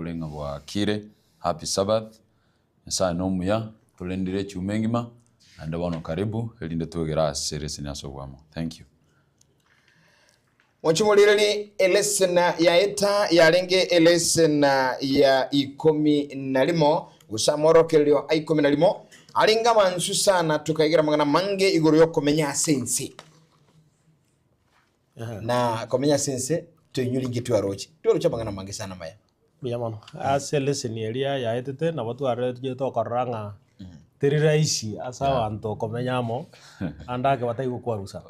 tore ng'a bwakire, happy Sabbath, Nyasaye nomuya, torendire echuma engima, naende bono karibu, erinde twegere ase lesson ase oboamo. Thank you. Mochimorereri elesena yaeta yarenge elesena ya ikomi na rimo, gose amorokererio a ikomi na rimo, arenge amansu sana, tokaigera amang'ana amange igoro y'okomenya ase ense. Na komenya ase ense toinyori inki twaroche. Twaroche amang'ana amange sana amaya. Mbuya mono. Ase lesson eria yaetete nabo twaretie tokorora ng'a teri rahisi ase abanto komenya amo ande ake batari gokwarusa.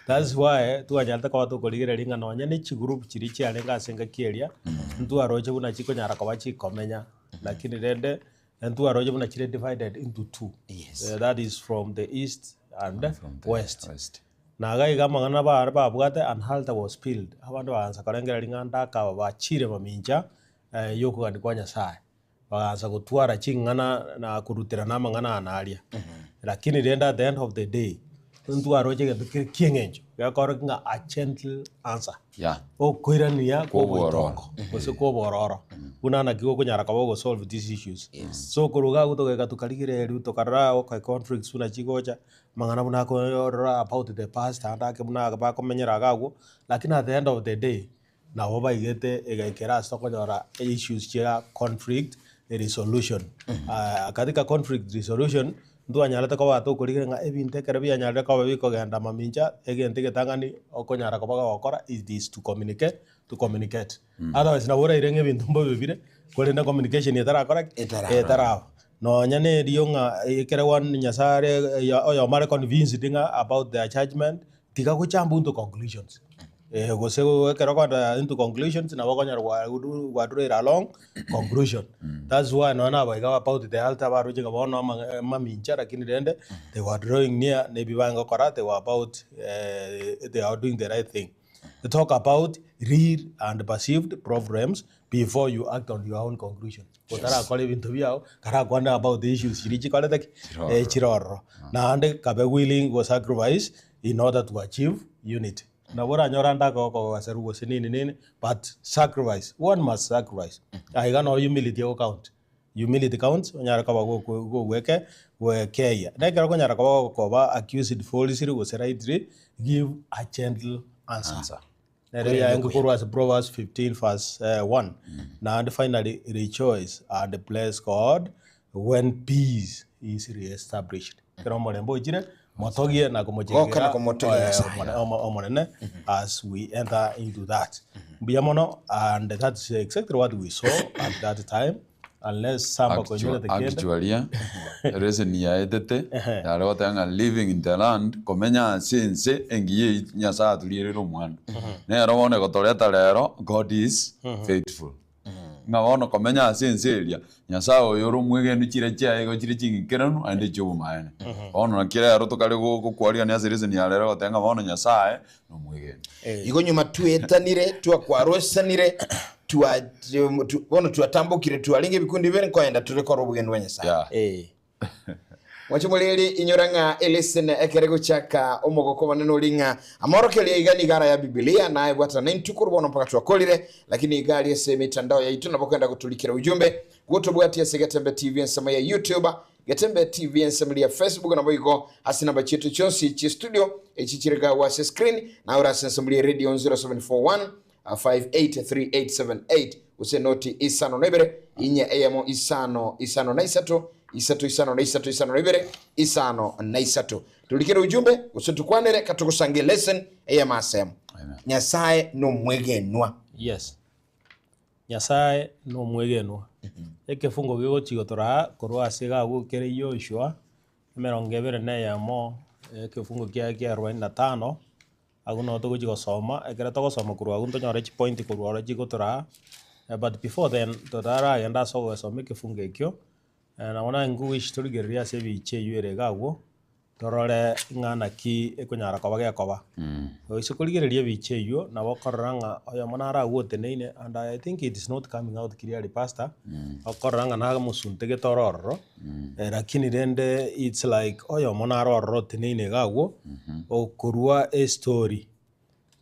That's why twanyarete koba tokorigereria ng'a nonye ne chigroup chiria chiarenge ase engaki eria, ntwaroche buna chikonyara koba chikomenya, lakini rende ntwaroche buna chire divided into two, Yes. that is from the east and From the west. west. Na iga iga amang'ana bare babwate an altar was built, abande bagaansa korengereria ng'a ndaka aba bachire mamincha y'okogania kwa Nyasaye, bagaansa gotwara ching'ana na koruterana amang'ana aya na aria. Lakini rende at the end of the day, ntwaroche egento kere ki'eng'encho, gekorokia ng'a a gentle answer, Yeah. okoirania kwa Kw'obwororo. oboitongo gose kwa obororo, buna naki gokonyara koba ogosolve these issues. So korwa iga abwo togaika tokarigereria tokarora okay conflicts buna chigocha, Amang'ana buna akoyorora about the past ande ake buna bakomenyera iga agwo, lakini at the end of the day, nabo baigete egaikera ase okonyora issues chia conflict resolution. Katika conflict resolution, ntwanyarete koba tokorigereria ng'a ebinto ekero bianyarire koba bikogenda mamincha, egento egetang'ani okonyara koba kogokora it is to communicate to communicate. Otherwise nabo oraire ng'a ebinto mbobe bire, korende communication etarakora ki? Etaraba. Etaraba. Nonya nerio ng'a ekere one Nyasaye are oyomo are convinced ng'a about their judgement, tiga gochamba into conclusions. Gose ekero okoenda into conclusions nabo okonyora gwadurire along conclusion. That's why nonya na abaiga about the altar baroche ng'a bono amamincha lakini rende they were drawing near na ebi barenge gokora they were about they are doing the right thing. Talk about real and perceived problems before you act on your own conclusion. Otarakora ebinto biao, karakwane about the issues chiria chikorete ki? Chire Eh, chire ororo. Naende kabe willing go sacrifice in order to achieve unity. Nabo oranyore ande akogogoserwa gose nini nini, but sacrifice, one must sacrifice. Aiga noo humility ego count. Humility counts, onyare koba gogweke gwekeyia. Na ekero okonyara koba gokoba accused falsely gose rightly, give a gentle answer. Answer. Nere yaenge korwa ase Proverbs 15 verse 1. Naende finally rejoice and bless God when peace is reestablished. Ekero omorembe ochire, motogie na Goka na komochengera komotogia Nyasaye. Omonene as we enter into that. Mbuya mono and that's exactly what we saw at that time unless samba konyorete kende. Actually, lesson yaetete yare goteba ng'a living in the land, komenya ase ense engiya eyio Nyasaye atorierire omwando. Nero bono egotoreta rero, God is faithful. Ng'a bono komenya ase ense eria, Nyasae oyo ore omwegenu chire chiaye igo chire ching'ikeranu naende chi'obomaene. Bono naki rero tokare go- gokwarigania ase reason ya rero goteba ng'a bono Nyasae nomwegenu. Igo nyuma twetanire, twakwarosanire, twa tu- bono twatambokire twarenge ebikundi bibere nkoenda tore korora obogeni bwa Nyasae. Yeah. Eh. Mwanche moreri inyora ng'a eleseni ekere gochaka omogoko omonene ori ng'a amorokererio iga nigo ara ya Bibilia na ebwatana naintwe korwa bono mpaka twakorire, lakini iga aria ase emitandao yaito nabo kwenda gotorikera ujumbe gotobwatia ase Getembe TV ensemo ya YouTube, Getembe TV ensemo ya Facebook nabo igo ase namba chiaito chionsi chie studio echi chire iga ase screen nawe ore ase ensemo ya radio 0741 583878 gose noti isano na ibere inye eyemo isano isano na isato isato isano na isato isano na ibere isano na isato torikere ujumbe gose tukwanere katogosange lesson eyemo asemo Amen. nyasaye nomwegenwa Yes. Nyasae nomwegenwa. Ekefungo gegochi gotoraa korwa ase iga agwo kere Yoshua, emerongo ebere na eyemo, ekefungo kiaye kia arubaini na tano, Agwo nabo togochia gosoma, ekero togosoma korwa agwo ntonyore chipointi korwa ororo chigotoraa, but before then, totaragenda ase ogogesoma ekefungo ekio, nabo naye nkowish torigererie ase ebicha eywo ere iga agwo, torore ng'a naki ekonyara koba gekoba. Oise korigereria ebicha eywo, nabo okorora ng'a oyomo naro agwo oteneine and I think it is not coming out clearly pastor, okorora ng'a namosuntegete ore ororo. Lakini rende it's like oyomo naro ororo oteneine iga agwo, okorua estory.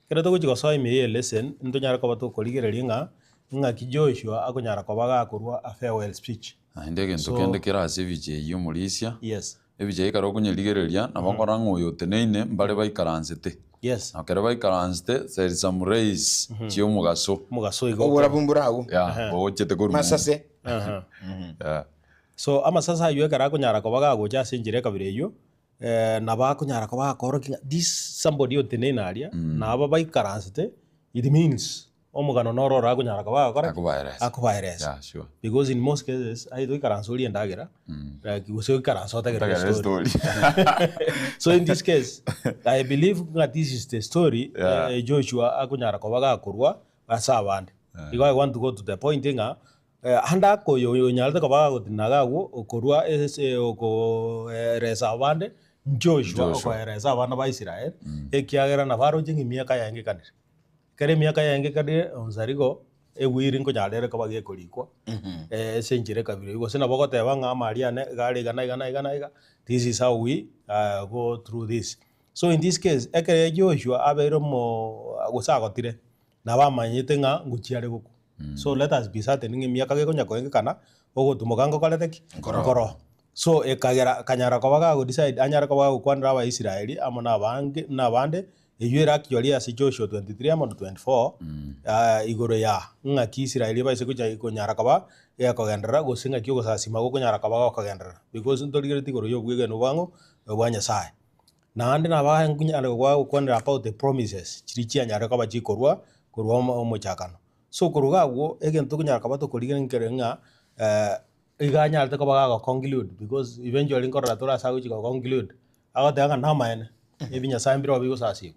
Ekero togochia gosoa ime ye lesson, ntonyare koba tokorigereria ng'a. Ng'aki Joshua akonyara koba gakorwa a farewell speech. Naende egento So kende kere ase ebicha eyio omorisia, yes. ebicha eyio ekero okonyerigereria, nabo okora ng'a oyo oteneine mbare baikaransete. Yes. Na ekero baikaransete, there is some rays chia omogaso. Omogaso igo Oborabu okoro. mbore agwo. Yeah, bogochete korwa mumbu. Masase. Aha. Yeah. So amasase aywo ekero akonyara koba gagocha ase enchera ekabira eywo, nabo akonyara koba gakorokia ng'a this somebody oteneine aria, nabo baikaransete, it means omogano noro oro akonyara koba agokora ki? Akobaeresa. Akobaeresa. Yeah, sure. Because in most cases, aye toikaranse orie endagera, like gose oikaranse otegerere Otegerere estory. story. So in this case, I believe ng'a this is the story Yeah. Joshua akonyara koba gakorwa ase abande. Igo I want to go to the point ng'a ande akoyo oyo onyarete koba gagotenena iga agwo okorwa ase okoeresa abande, Joshua Joshua. okoeresa abana ba Israel, ekiagera nabo aroche ng'a emiaka yaengekanire. Ekero emiaka yaengekanire onsarigo, ewiri nkonyara ere koba gekorikwa ase enchera ekabira eywo, gose nabo ogoteba ng'a amari ane iga are iga na iga na iga na iga, this is how we go through this. So in this case, ekero Joshua abeire omo gose agotire, nabo amanyete ng'a ngochia are gokwa. So let us be certain ng'a emiaka gekonya koengekana, ogotumoka ngokorete ki? Nkoro. So ekagera akanyara koba gago decide anyare koba gagokwanera Abaisraeli amo na abange na abande, eyio ere actually ase Joshua 23 amo na 24, igoro ya ng'aki Israeli ebaise gocha konyara koba gekogenderera gose ng'aki ogosasima gokonyara koba gokogenderera because ntorigereti igoro ya obwegenwa bwang'o bwa Nyasaye. Naende nabo nkonyara gokwanera about the promises chiria chianyare koba chikorwa korwa omochakano. So korwa iga agwo egento tokonyara koba tokorigereria nkere ng'a iga anyarete koba gago conclude because eventually nkorora tore ase agochia go conclude, agoteba ng'a namaene, ebinyasae mbire bigosasimu,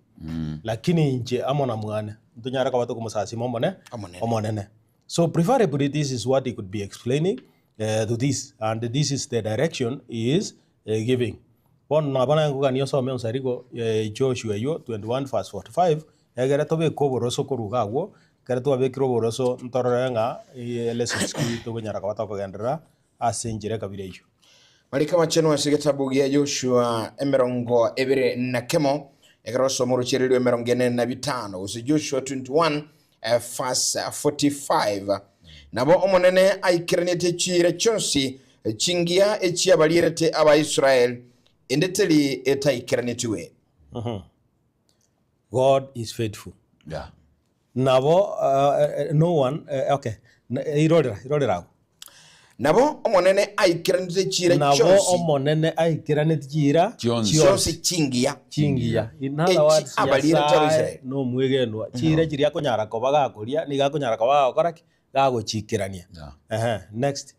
lakini inche amo na mwane ntonyare koba tokomosasima omone Omonene. omonene. So preferably this is what he could be explaining to this and this is the direction he is giving. Bono nabo naye nkogania osome onsarigo Joshua eywo 21 verse 45, egere tobeke oboroso korwa iga agwo, ekero twabekire oboroso ntorore ng'a lessons ki tokonyara koba tokogenderera ase enchera ekabira eywo. Mariko amachenu ase egetabu gia Joshua emerongo ebere na kemo, ekero osoma orochererio emerongo ene na bitano, gose Joshua 21 verse 45. Nabo Omonene aikeranetie chiira chionsi chingiya echiabarierete Abaisraeli, ende teri etaikeranetigwe. God is faithful. Yeah. Nabo no one okay irorera irorera agwo. Nabo Omonene aikeranetie chiira Nabo chionsi Omonene aikeranetie chiira Chionsi. chionsi chingiya chingiya. In other Echi words, abarierete Nyasae Abaisraeli. nomwegenwa. Chiira chiria akonyara koba gakoria, nigo akonyara koba gagokora ki? Gagochikerania. Yeah. Ehe, next.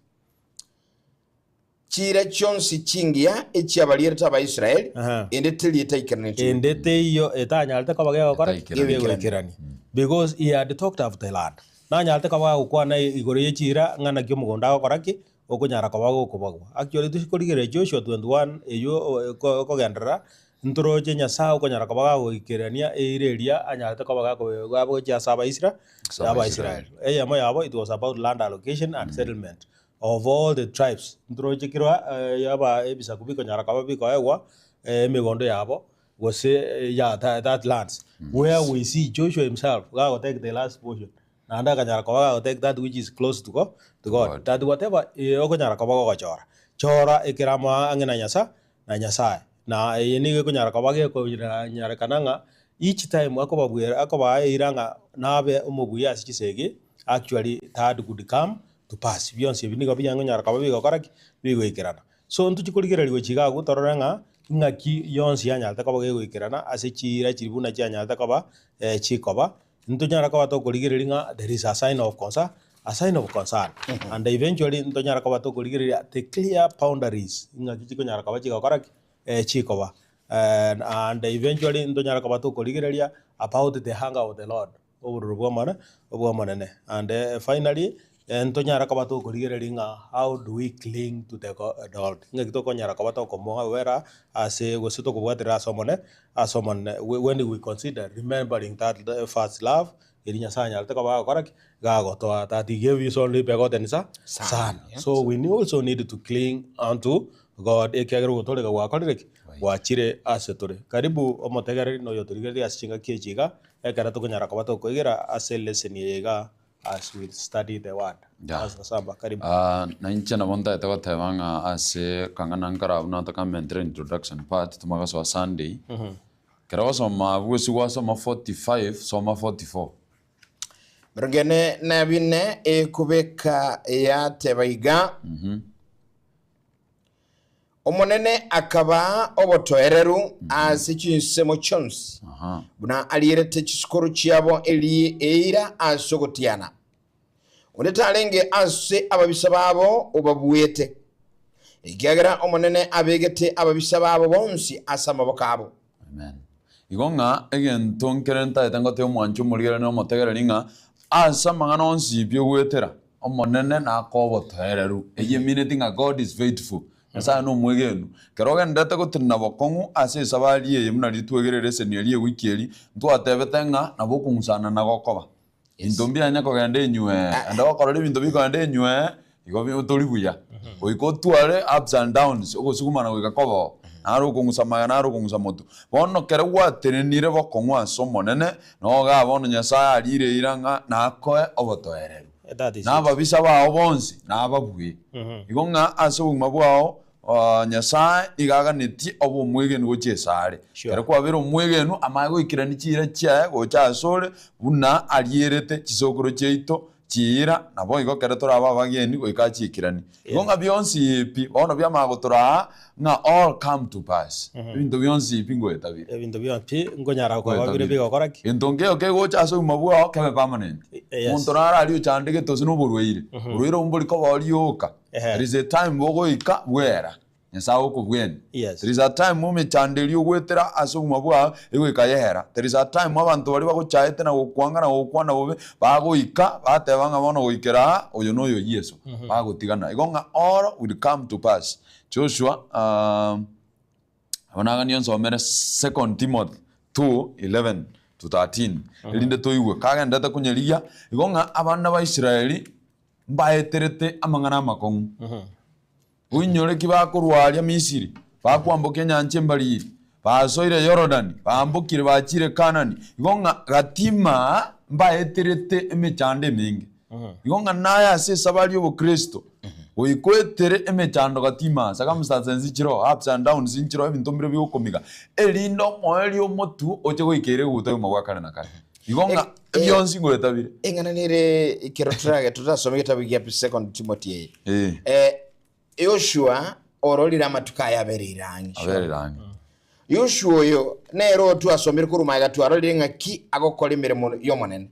Chiira chionsi chingiya echiabarierete Abaisraeli, Aha. ende teri etaikeranetigwe. Ende teiyo etanyarete koba gegokora ki? Etaikerania. Gegoikerania. Because he had talked of the land. Nanyarete koba gagokwana igoro ye chiira ng'a naki omogondo agokora ki? Okonyara koba gokobagwa. Actually tochi korigereria Joshua 21 eywo ekogenderera, ntoroche Nyasaye okonyara koba gagoikerania eira eria anyarete koba gako gochia ase Abaisra Ase Abaisraeli. Eyemo yabo it was about land allocation and settlement of all the tribes. Ntoroche kirwa aba ebisaku bikonyara koba bikoegwa emegondo yabo gose ya that lands where we see Joshua himself gagotake the last portion naende akanyara koba gagotake that which is close to God, to God. That whatever okonyara koba gogochora chora ekere amo ang'e na Nyasa na Nyasaye. Na eye nigo ekonyara koba gekonyarekana ng'a each time akobabwera akobaa eira ng'a nabe omobuya ase chisegi actually that could come to pass. Bionsi ebi nigo bianyara koba bigokora ki? Bigoikerana. So ntochie korigereria gochia iga agwo torore ng'a ing'aki yonsi yanyarete koba gegoikerana ase chiira chiria buna chianyarete koba chikoba, ntonyare koba tokorigereria ng'a there is a sign of concern, a sign of concern. And eventually ntonyare koba tokorigereria the clear boundaries ing'aki chikonyara koba chigokora ki? Chikoba. And eventually ntonyare koba tokorigereria about the hunger of the Lord. Obororo bw'Omone obw'Omonene. And finally, ntonyare koba tokorigereria ng'a how do we cling to the Lord, ng'aki tokonyara koba tokomowera ase gose tokobwaterera ase Omone ase Omonene when we consider remembering that first love eria Nyasaye anyarete koba agokora ki? Gagotoa that he gave his only begotten son, son. So we also need to cling unto God ekiagera ogotooreka gwakorire ki? Gwachire ase tore. Karibu omotegereri na oyotorigereria ase chingaki echi iga, Ekero tokonyara koba tokoigera ase leseni eye iga. as we study the word. Yeah. Pastor Samba, karibu. Ah, na inche nabo ntaete goteba ng'a ase kang'ana nkare abwo natakamentire introduction part tumagasoa Sunday. Ekero ogosoma abwo gose gwasoma 45 soma 44. Emerongo ene na bine ekobeka yateba iga, Omonene akabaa obotoereru ase chinsemo chionsi, Aha. buna arierete chisukuru chiabo erie eira ase ogotiana. Onde tarenge ase ababisa babo obabuete, ekiagera Omonene abegete ababisa babo bonsi ase amaboko abo. Amen. Igo ng'a egento nkere ntaete ngotebia omwanchi omorigereria na omotegereri ng'a ase amang'ana onsi pi ogoetera, Omonene nakoe obotoereru. Eyio emineti ng'a God is faithful. Nyasaye nomwegenu. Ekero ogendererete gotenena bokong'u ase esabari eye buna ritwegerere eseni eria ewiki eria, ntwatebete ng'a nabo okong'usana nagokoba. Ebinto mbianye kogenda enywe, ende gokorora ebinto bikogenda enywe, igo bi tori buya. Goika otware ups and downs, ogosugumana goika kobe oo. Naro okong'usa magena naro okong'usa motwe. Bono ekero gwatenenire bokong'u ase Omonene, nogaa bono Nyasaye ariire eira ng'a nakoe obotoereru. That is it. Na ababisa bao bonsi nababue. Igo ng'a ase obogima bwao Nyasae nigo aganetie obe omwegenu gochia esare. Sure. Ekero kwabeire omwegenu, amanye goikerania chiira chiaye gocha asore, buna arierete chisokoro chiaito chiira, naboigo ekero torabe abageni goika achiikeranie. Igo ng'a bionsi pi, bono biamanya gotoraa ng'a all come to pass. Ebinto bionsi pi ngoeta bire. Ebinto bionsi pi nkonyara koba Ngoeta bire bire. bigokora ki? Gento nkeiyo kegocha ase obogima bwao kebe permanent. Yes. Omonto naro aria ochandegete gose na oborwaire, oborwaire obwo mbori koba rioka. Ehe. There is a time bogoika bwera, Nyasae okobwenia. Yes. There is a time emechando eria ogoetera ase obogima bwao egoika yehera. There is a time abanto baria bagochaete na gokwanga na gokwana bobe bagoika bateba ng'a bono goikera aa oyo noyo Yeso. Bagotigana. Igo ng'a all will come to pass. Joshua Abo naganie nsomere 2 Timothy 2:11 to 13 erinde toigwe kagenderete konyerigia igo ng'a abana ba Israeli mbaeterete amang'ana amakong'u. Oinyore ki bakorwa aria Misiri, bakwamboka enyancha embariri, basoire Yorodani, baambokire bachire Kanani, igo ng'a gatima mbaeterete emechando emenge. Igo ng'a naye ase esabari y'obokristo, goika oetere emechando gatima, circumstances nchiroo, ups and downs nchiroo, ebinto mbire bigokomiga, erinde omoerio omotwe oche goika ere eguta y'obogima bwa kare na kare. Igo ng'a bionsi ngoeta bire. Eng'ana nere ekero torage totasoma egetabu gia Second Timothy eye. Eh. Eh, Yoshua ororire amatuko aya abereire ang'e. Abereire ang'e. Yoshua oyo nere oo twasomire korwa magega twarorire ng'aki agokora emeremo y'Omonene.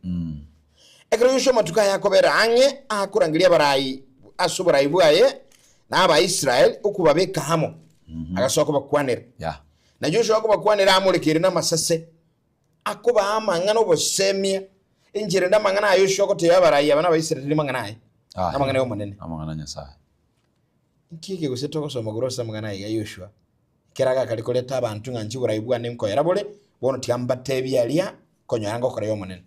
Ekero Yoshua amatuko aya akobera ang'e, akorangeria abarai ase oborai bwaye na Abaisraeli okobabeka amo, agasoa kobakwanera. Yeah. Na Yoshua akobakwanera amorekeire namasase, akobaa amang'ana obosemia, enchera ende amang'ana aya Yoshua agotebia abarai aba na Abaisraeli tari mang'ana aye, Aye. namang'ana y'Omonene. Amang'ana a Nyasae. Inki eke gose togosoma korwa ase amang'ana aya iga Yoshua, ekero agakare koreta abanto ng'a inche oborai bwane nkoera bore, bono tiga mbatebie aria konyora ngokora y'Omonene.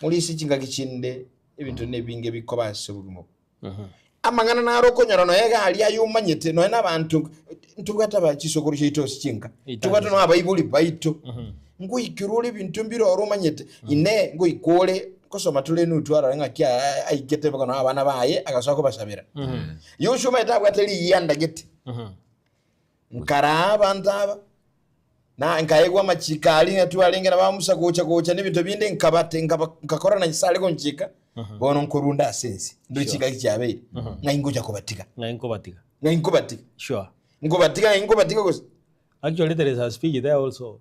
Morisie chingaki chinde ebinto nebinge bikoba ase obogima obo. Amang'ana naro okonyora nonya iga aria aye omanyete nonya na abanto ntobwate aba chisokoro chiaito ase chinka, ntobwate nonya abaibori baito, ngoikerwa ore ebinto mbire oro omanyete, inee ngoika ore ngosoma tore inwe twarora ng'aki aikete mpaka nonya abana baye agasoa kobasabera. Yoshua omanyete abwate riyianda gete, nkaraa abanto aba, na nkaegwa amachiko aria ng'a twarenge na ba Musa gocha gocha na ebinto binde nkabate nkaba nkakora na Nyasae are gonchika, bono nkorunda ase ense, ndoche chingaki chiabeire, ng'ai ngocha kobatiga, Ng'ai nkobatiga. ng'ai nkobatiga, Sure. nkobatiga ng'ai nkobatiga gose? Actually there is a speech there also.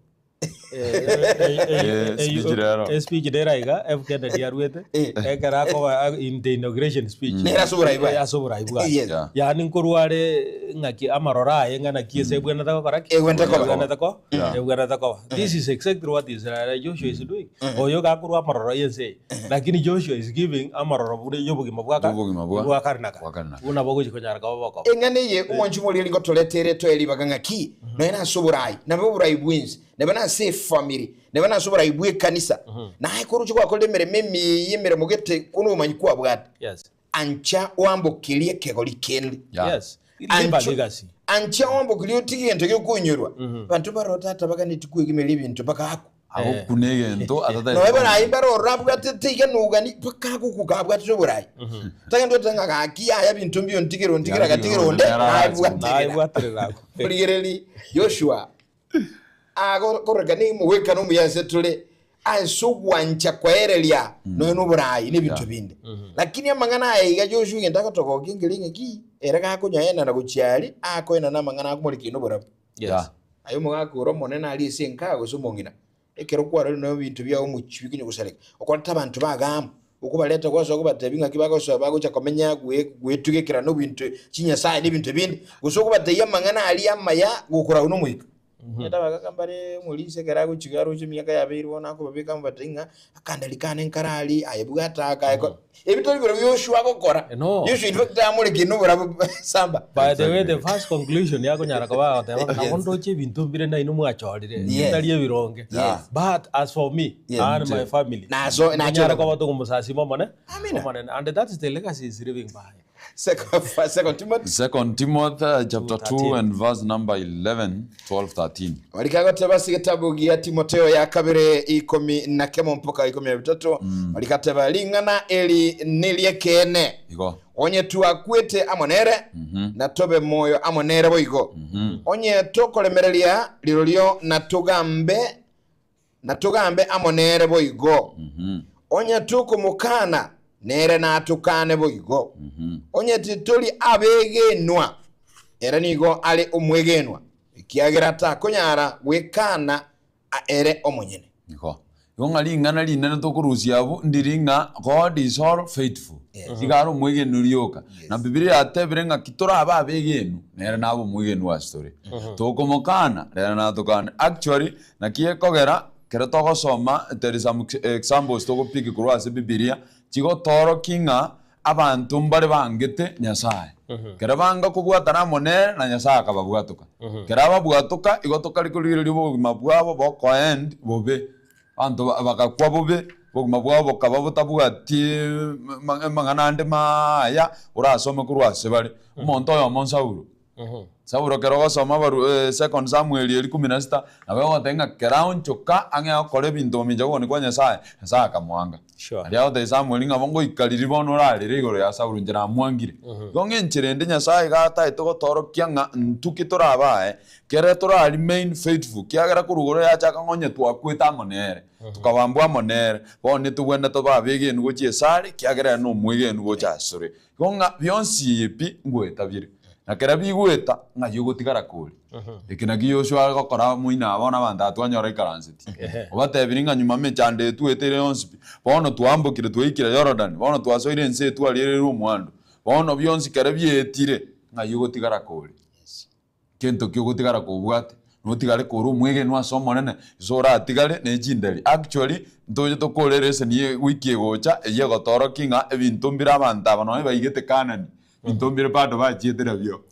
Eh, speech rero. Speech rero iga F Kennedy aruete Eh. ekero akoba in the inauguration speech. Nere ase oborai bwaye. Eh, ase oborai bwaye. Yes. Yeah. Yaani nkorwa are ng'aki amaroro aye ng'a naki ase ebwenerete gokora ki? Ebwenerete koba. Ebwenerete ko- Yeah. ebwenerete koba. This is exactly what is Joshua is doing. Oyo iga akorwa amaroro ya ense eye. Lakini Joshua is giving amaroro buna y'obogima bwa ka- Y'obogima bwa- bwa kare na kare. bwa kare na kare. Buna bogochia konyara koba bokoba. Eng'ana eye omwanchi omoriri ngotoretere toe ribaga ng'aki, nonya nase oborai, nabe oborai bw'ense, nebe nase efamiri, nebe nase oborai bw'ekanisa, naye koroche gwakorire emeremo emiya, emeremo gete kono obomanyi kwabwate, Yes. ancha oambokerie ekegori kende. Yeah. Yes. Leave a Ancha- legacy. Ancha oambokerie otige egento gekoinyorwa. Abanto baroo tata baganeti kwegimeria ebinto mpaka akwa. Agokuna egento atataete Noe borai komanya. mbare ororo abwatete iga nogani mpaka agokuka abwatete oborai. Tagende goteba ng'a gaki yaya binto mbio ntigere ontigere agatigere onde naebwaterera. Naebwaterera agwo. Origereri Joshua agokoreka ni omogwekano omuya ase tore ase ogwancha koereria nonya na oborai na ebinto binde. Lakini amang'ana aya iga Joshua egento agotogokia nkeri ng'aki ere gakonyaenana gochia aria akoenana amang'ana akomorekia noborabu. Yes. Yeah. Aye omogaka ore omonene aria ase enka gose omong'ina, ekero kwarorire nonya ebinto biao omochie bikonye gosareka, okorete abanto baga amo, okobareta gwasoa kobatebia ng'aki bagosoa bagocha komenya gwe gwetugekera na ebinto chinyasae na ebinto binde, gose okobatebia amang'ana aria amaya gokoragwa na omoika. Omanyete abagaka mbare omorisia ekero agochiga aroche emiaka yabeire bono akobabeka amo batebia ng'a akandari kane nkare aria, aye bwata aka aye kora. Ebi tori birobio Yoshua agokora. No. Yoshua in fact amorekeire noborabu samba. By the way, the first conclusion yakonyara koba agoteba ng'a nabo ndoche ebinto mbire nainwe mwachorire, Yes. bitari ebironge. Yes. But as for me Yes. and my family, Naso- nacho- nkonyara koba togomosasima Omonene, Amina. Omonene. And that is the legacy is living by. Second, second Timothy. Second Timothy chapter 2 13. and verse number 11, 12, 13. Mariko agoteba ase egetabu gia Timoteo ya kabere ikomi na kemo mpaka ikomi na bitato, mariko ateba ring'ana eri neri'ekeene. Igo. Onye twakwete amo nere, na tobe moyo amo nere boigo. Onye tokoremereria rirorio natogambe Natogambe amo nere boigo. Onye tokomokana, nere natokane boigo. Onye titori abegenwa, ere nigo are omwegenwa, ekiagera takonyara gwekana ere omonyene. Igo. Igo ng'a ring'ana rinene tokorusia abwo ndiri ng'a God is all faithful. Iga are omwegenu rioka. Na Bibilia yatebire ng'a ki torabe abegenu, nere nabe omwegenu ase tore. Tokomokana, rero natokane. Actually, Naki ekogera kero togosoma there is some examples togopick korwa ase Bibilia chigotoorokia ng'a abanto mbare bangete Nyasaye. Kero banga kobwatana amo nere na Nyasaye akababwatoka. Kero ababwatoka igo tokari korigereria obogima bwabo bokoend bobe. Abanto bagakwa bobe, obogima bwabo bokaba botabwati amang'ana ande maaya orasome korwa ase bare. Omonto oyomo Saulo. Saulo ekero ogosoma abaru Second Samuel eri kumi na sita, nabo egoteba ng'a kera aonchoka ang'e gokora ebinto mamincha gokoni kwa Nyasaye, Nyasaye akamoanga. Sure. Aria agotebia Samuel ng'a bo ngoika riria bono orarere igoro ya Saulo inche namwangire. Igo ng'a enchera ende Nyasaye iga ataete gotorokia ng'a intwe ki torabae, kere tora remain faithful, kiagera korwa igoro yachaka ng'a onye twakwete amo nere, tukabambwa amo nere, bono nitobwenerete tobe abegenu gochia esare, kiagera ere nomwegenu gocha asore. Igo ng'a bionsi pi ngoeta bire, na kera bigoeta, ng'ai ogotigara kore. Eke nakio Yoshua are gokora moino aa bono abanto aba twanyora aikaranseti. Obatebirie ng'a nyuma emechando eye tweteire yonsi pi, bono twambokire twaikire Yorodani, bono twasoire ense eye twariererwe omwando, bono bionsi kere bietire, ng'ai ogotigara kore. Kento ki ogotigara kobwate? Notigare kore omwegenwa ase Omonene, gose oratigare ne chinderi. Actually, ntoche tokore elesson ye wiki egocha, eyio egotoorokia ng'a ebinto mbire abanto aba nonye baigete Canaan, ebinto mbire bado bachiete nabio.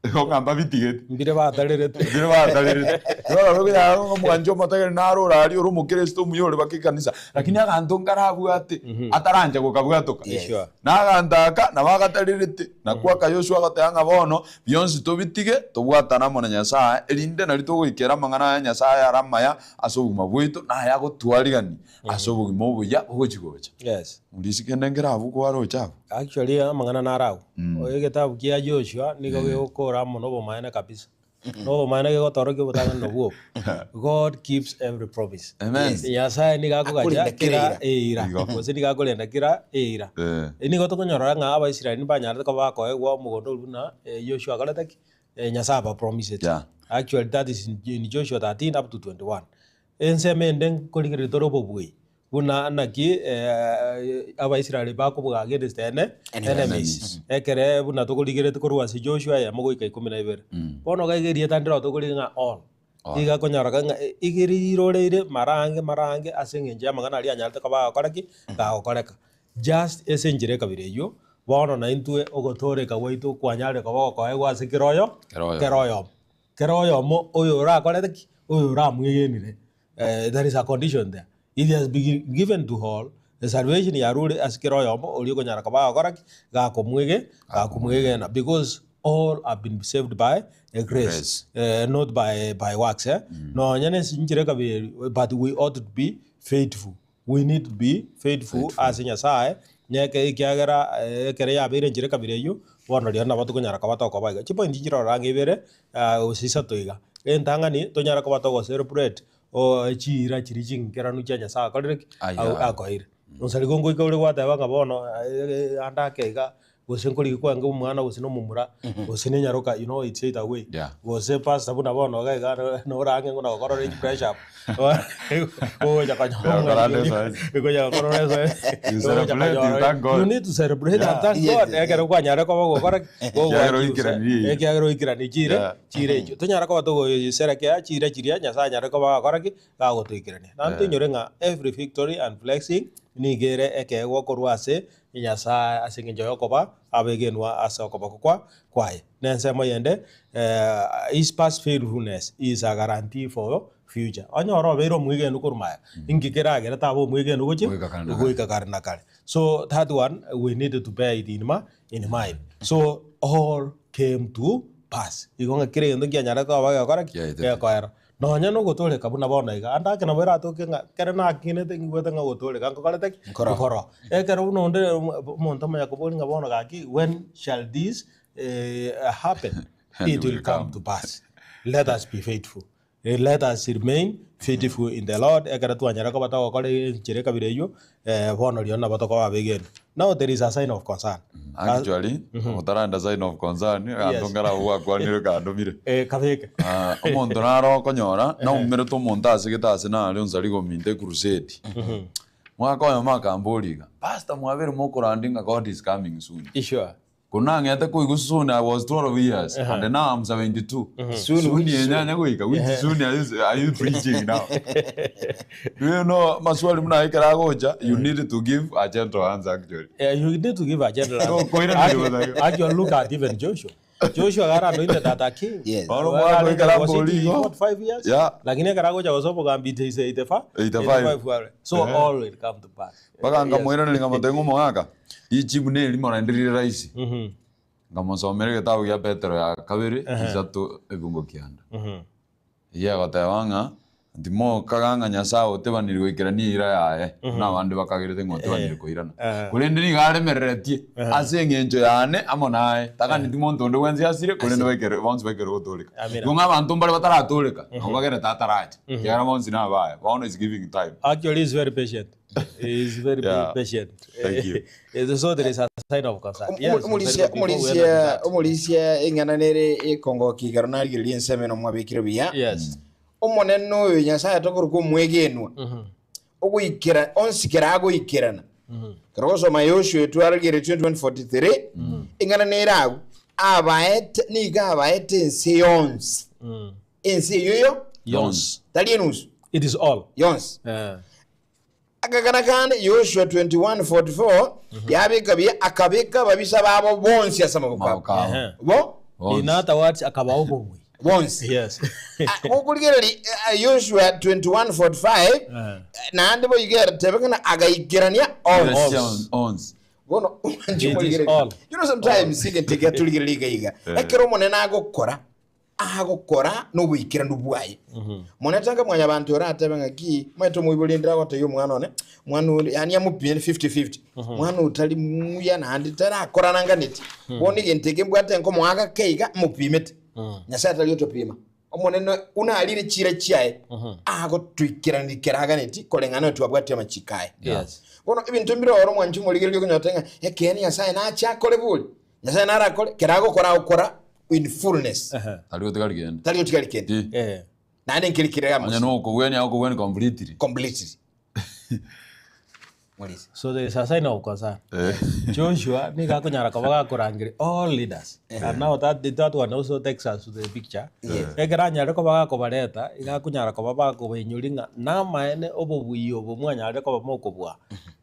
Igo ng'a mbabitigete. Mbire batarerete. Mbire batarerete. Igo nabo okonyora ng'a omwanchi omotagere naro ore aria ore omokristo omuya ore baka ekanisa, lakini aganto nkarabwate, atarancha gokabwatoka. Yes. Na aganto aka nabo agatarerete. Nakwo aka Yoshua agoteba ng'a bono bionsi tobitige, tobwatane amo na Nyasae, erinde nario togoikera amang'ana aya Nyasae are amaya ase obogima bwaito, na aya agotwarigania ase obogima obuya bogochi-gocha. Yes. Morisi kende nkere abwo kwaroche abwo. Actually amang'ana naro agwo. Egetabu kia Joshua nigo gegokora amo nobomaene kabisa. Nobomaene gegotorokia obotang'ani nobwo obo. God keeps every promise. Amen. Nyasaye nigo akogacha Akorenda kera kera eira Igo. gose nigo akorenda kera eira. Eh. Nigo tokonyorora ng'a Abaisraeli mbanyarete koba bakoegwa omogondo oria buna Yoshua akorete ki? Nyasaye abapromisete. Yeah. Actually that is in Joshua 13 up to 21. Ensemo ende nkorigereria tore obobui Buna naki Abaisraeli bakobua against the enemies. Ekere buna tokorigeretie korwa ase Joshua eyemo goika ikomi na ibere. Bono iga iga erieta ndire tokorigi ng'a all. Iga akonyora ng'a iga riroreire mara ange mara ange ase eng'encho y'amang'ana aria anyarete koba agokora ki? Gagokoreka. Just ase enchera ekabira eyio, bono naintwe ogotooreka gwaito kwanyarire koba gokoegwa ase kera oyo, Kera oyomo. kera oyomo. Kera oyomo oyo orakorete ki? Oyo oramwegenire. There is a condition there. It has been given to all, the salvation yarure ase kera oyomo oria okonyara koba agokora ki? Gakomwege, gakomwegena because. All have been saved by grace, Grace. not by works eh. Nonya ne enchera ekabere but we ought to be faithful. We need to be faithful ase Nyasaye, neke ekiagera ekero yabeire enchera ekabere eyio, bono rirorio nabo tokonyara koba tokoba iga. Chipoint nchirore ang'e ibere gose isato iga. Entang'ani tonyare koba togo celebrate chiira chiria chinkeranu chia Nyasaye akorire ki? Aya. Akoeire. Gose rigo ngoika ore gwateba ng'a bono ande ake iga, gose nkorigia kwange omwana gose na omomura, gose na enyaroka you know it's either way. Yeah. Gose pastor buna bono iga iga nore ang'e buna gokorora echi press up, ogocha konyora Gokora omweri oria, ezoezi. gocha gokorora ezoezi, You ogocha celebrate, you konyora thank God. you need to celebrate and Yeah. thank Yes, God yes, ekero kwanyarire koba ogokora ki? Ekiagera Gogoachieve oikeranirie. ekiagera oikeranirie chire Yeah. chire echio. Tonyare koba togoserekea chire chiria Nyasaye anyare koba agokora ki? Gagotoikerania. Naende toinyore ng'a every victory and blessing nigo ere ekeegwa korwa ase Nyasae ase engencho y'okoba abegenwa ase okoboko kwa kwaye. Na ensemo yende, his past faithfulness is a guarantee for future. Onye ore obeire omwegenu korwa magega, inki keragere tabe omwegenu gochia Goika kare na kare. goika kare na kare. So that one we need to bear it in ma in mind. So all came to pass. Igo ng'a kera egento nkianyarete koba gegokora ki? Kiaetete. Gekoera. Nonya nogotooreka buna bono iga, ande ake nabo eratoke ng'a ekero nakinete ngigwete ng'a ogotooreka nkokorete ki? Nkoro. Nkoro. Ekero buna onde omonto omanya koboria ng'a bono gaki when shall this happen? And It will will come come. to pass. Let us be faithful. Let us remain faithful in the Lord ekero twanyara koba togokora enchera ekabira eywo, bono rirorio nabo tokoba abegeni. Now there is a sign of concern. Actually, otarenda sign of concern, Yes. egento nkere abwo gwakwanire kandomire. Eh, kabeke. Ah, omonto naro okonyora, naumerete omonto asegete ase nare onsari gominta ecrusade. Mwaka oyomo akamboria iga, pastor mwabere mokorandi ng'a God is coming soon. Sure. Korwa nang'ete koigwa soon I was 12 years and now I'm 72. Soon, Soon which yenyanya goika, which soon are you preaching now? Do you know maswali buna ekero agocha, you need to give a gentle answer actually. Yeah, you need to give a general No, answer. koira Actually, ndio bazayo. actually look at even Joshua. Joshua gara anointed that a king. Yes. Bono mwaka oikara Was it mbori igo. 45 years? Yeah. Lakini ekero agocha gosoa obogambi it is 85. 85. 85. So all will come to pass. Mpaka nkamoiraneria nkamotebia ng'a omogaka, richibu nerimo naende rire rahisi. Nkamosomera egetabu gia Petero ya kabere, isato ebungo kianda. Eyio egoteba ng'a timokaga ng'a Nyasaye otebanire goikerania eira yaye, buna abande bakagerete ng'a otebanire koirana. Korende nigo aremereretie ase eng'encho yane amo naye, taganeti monto onde bwensi asire, korende baikere bonsi baikere gotooreka. Amina. Igo ng'a abanto mbare bataratooreka, nabo bagerete ataracha, ekiagera bonsi nabaye, bono is giving time. Actually, he's very patient. He is very Yeah. patient. Thank you. So there is a sign of concern. Yes, Omorisia before we enter omorisia that. omorisia eng'ana nere ekongokia igoro narigereria ensemo eno mwabekire buya. Yes. Omonene oyo Nyasaye atokorokwa omwegenwa. Ogoikera onsi kera agoikerana. Kero ogosoma Yoshua twarigereria 21:43 eng'ana nere agwo abaete nigo abaete ense yonsi. Ense eyio yo Yonsi. tari enusu It is all. yonsi. Eh. Akagana kande Yoshua 21:44 yabeka buya akabeka ababisa babo bonsi ase amaboko abo. Amaboko abo. Ehe. Bo Bonsi. In other words, akabao obobui. bonsi. Yes. Ah, gokorigereria Yoshua 21:45 Eh. naende boigere tebe ng'a agaikerania onsi. Yes, onsi. Bono It is all. You know sometimes egento ekia torigereria iga iga. Ekero omonene agokora agokora noboikeranu bwaye. Mono tanga mwanyabanto oratebe ng'aki omanyete omoibori ndire agotebia omwana one, omwana onde yaani amopimere fifty fifty, omwana otari muya naende tarakora nanganeti. Bono egento eke mbwate nkomoa gake iga mopimete. Nyasaye tari otopima. Omonene buna arire chiira chiaye, agotoikeraneria kera aganeti koreng'ana na twabwati amachiko aye. Yes. Bono ebinto mbire oro omwanchi omorigereria okonyora ng'a ekeene Nyasaye nache akore bori, Nyasaye narakore, kera agokora agokora in fullness. Ehe. Tari gotigari kende. Tari gotigari kende. Ti. Eh. Naende nkeri kere Onye amosi. nokogwenia agokogwenia completely. Completely. Morisi. So there is a sign of concern. Eh. Joshua nigo akonyara koba gakorangeria all leaders. And now that, that one also takes us to the picture. Yes. Ekero anyare koba gakobareta, iga akonyara koba bakobainyoria ng'a namaene obobuya obo mwanyarire koba mokobua,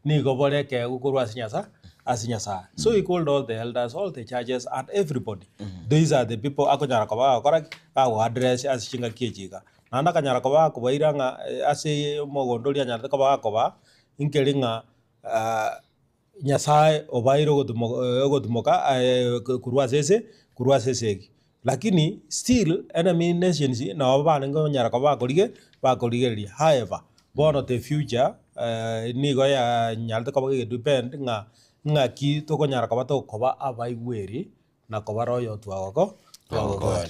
nigo bore ekeegwa korwa ase Nyasaye ase Nyasaye. So he called all the elders, all the churches and everybody. These are the people akonyara koba gagokora ki? Gago address ase chingaki echi iga. Naende akanyara koba gakobaira ng'a ase omogondo oria anyarete koba gakoba, inkeri ng'a. Nyasae obaeire ogotumo ogotumoka korwa ase ase korwa ase esegi. Lakini still enemy nations nabo barenge konyara koba bakorige bakorigereria. However, bono the future nigo yanyarete koba gegedepend ng'a ng'aki tokonyara koba tokoba abaigweri na kobara oyo twagoko twagokora.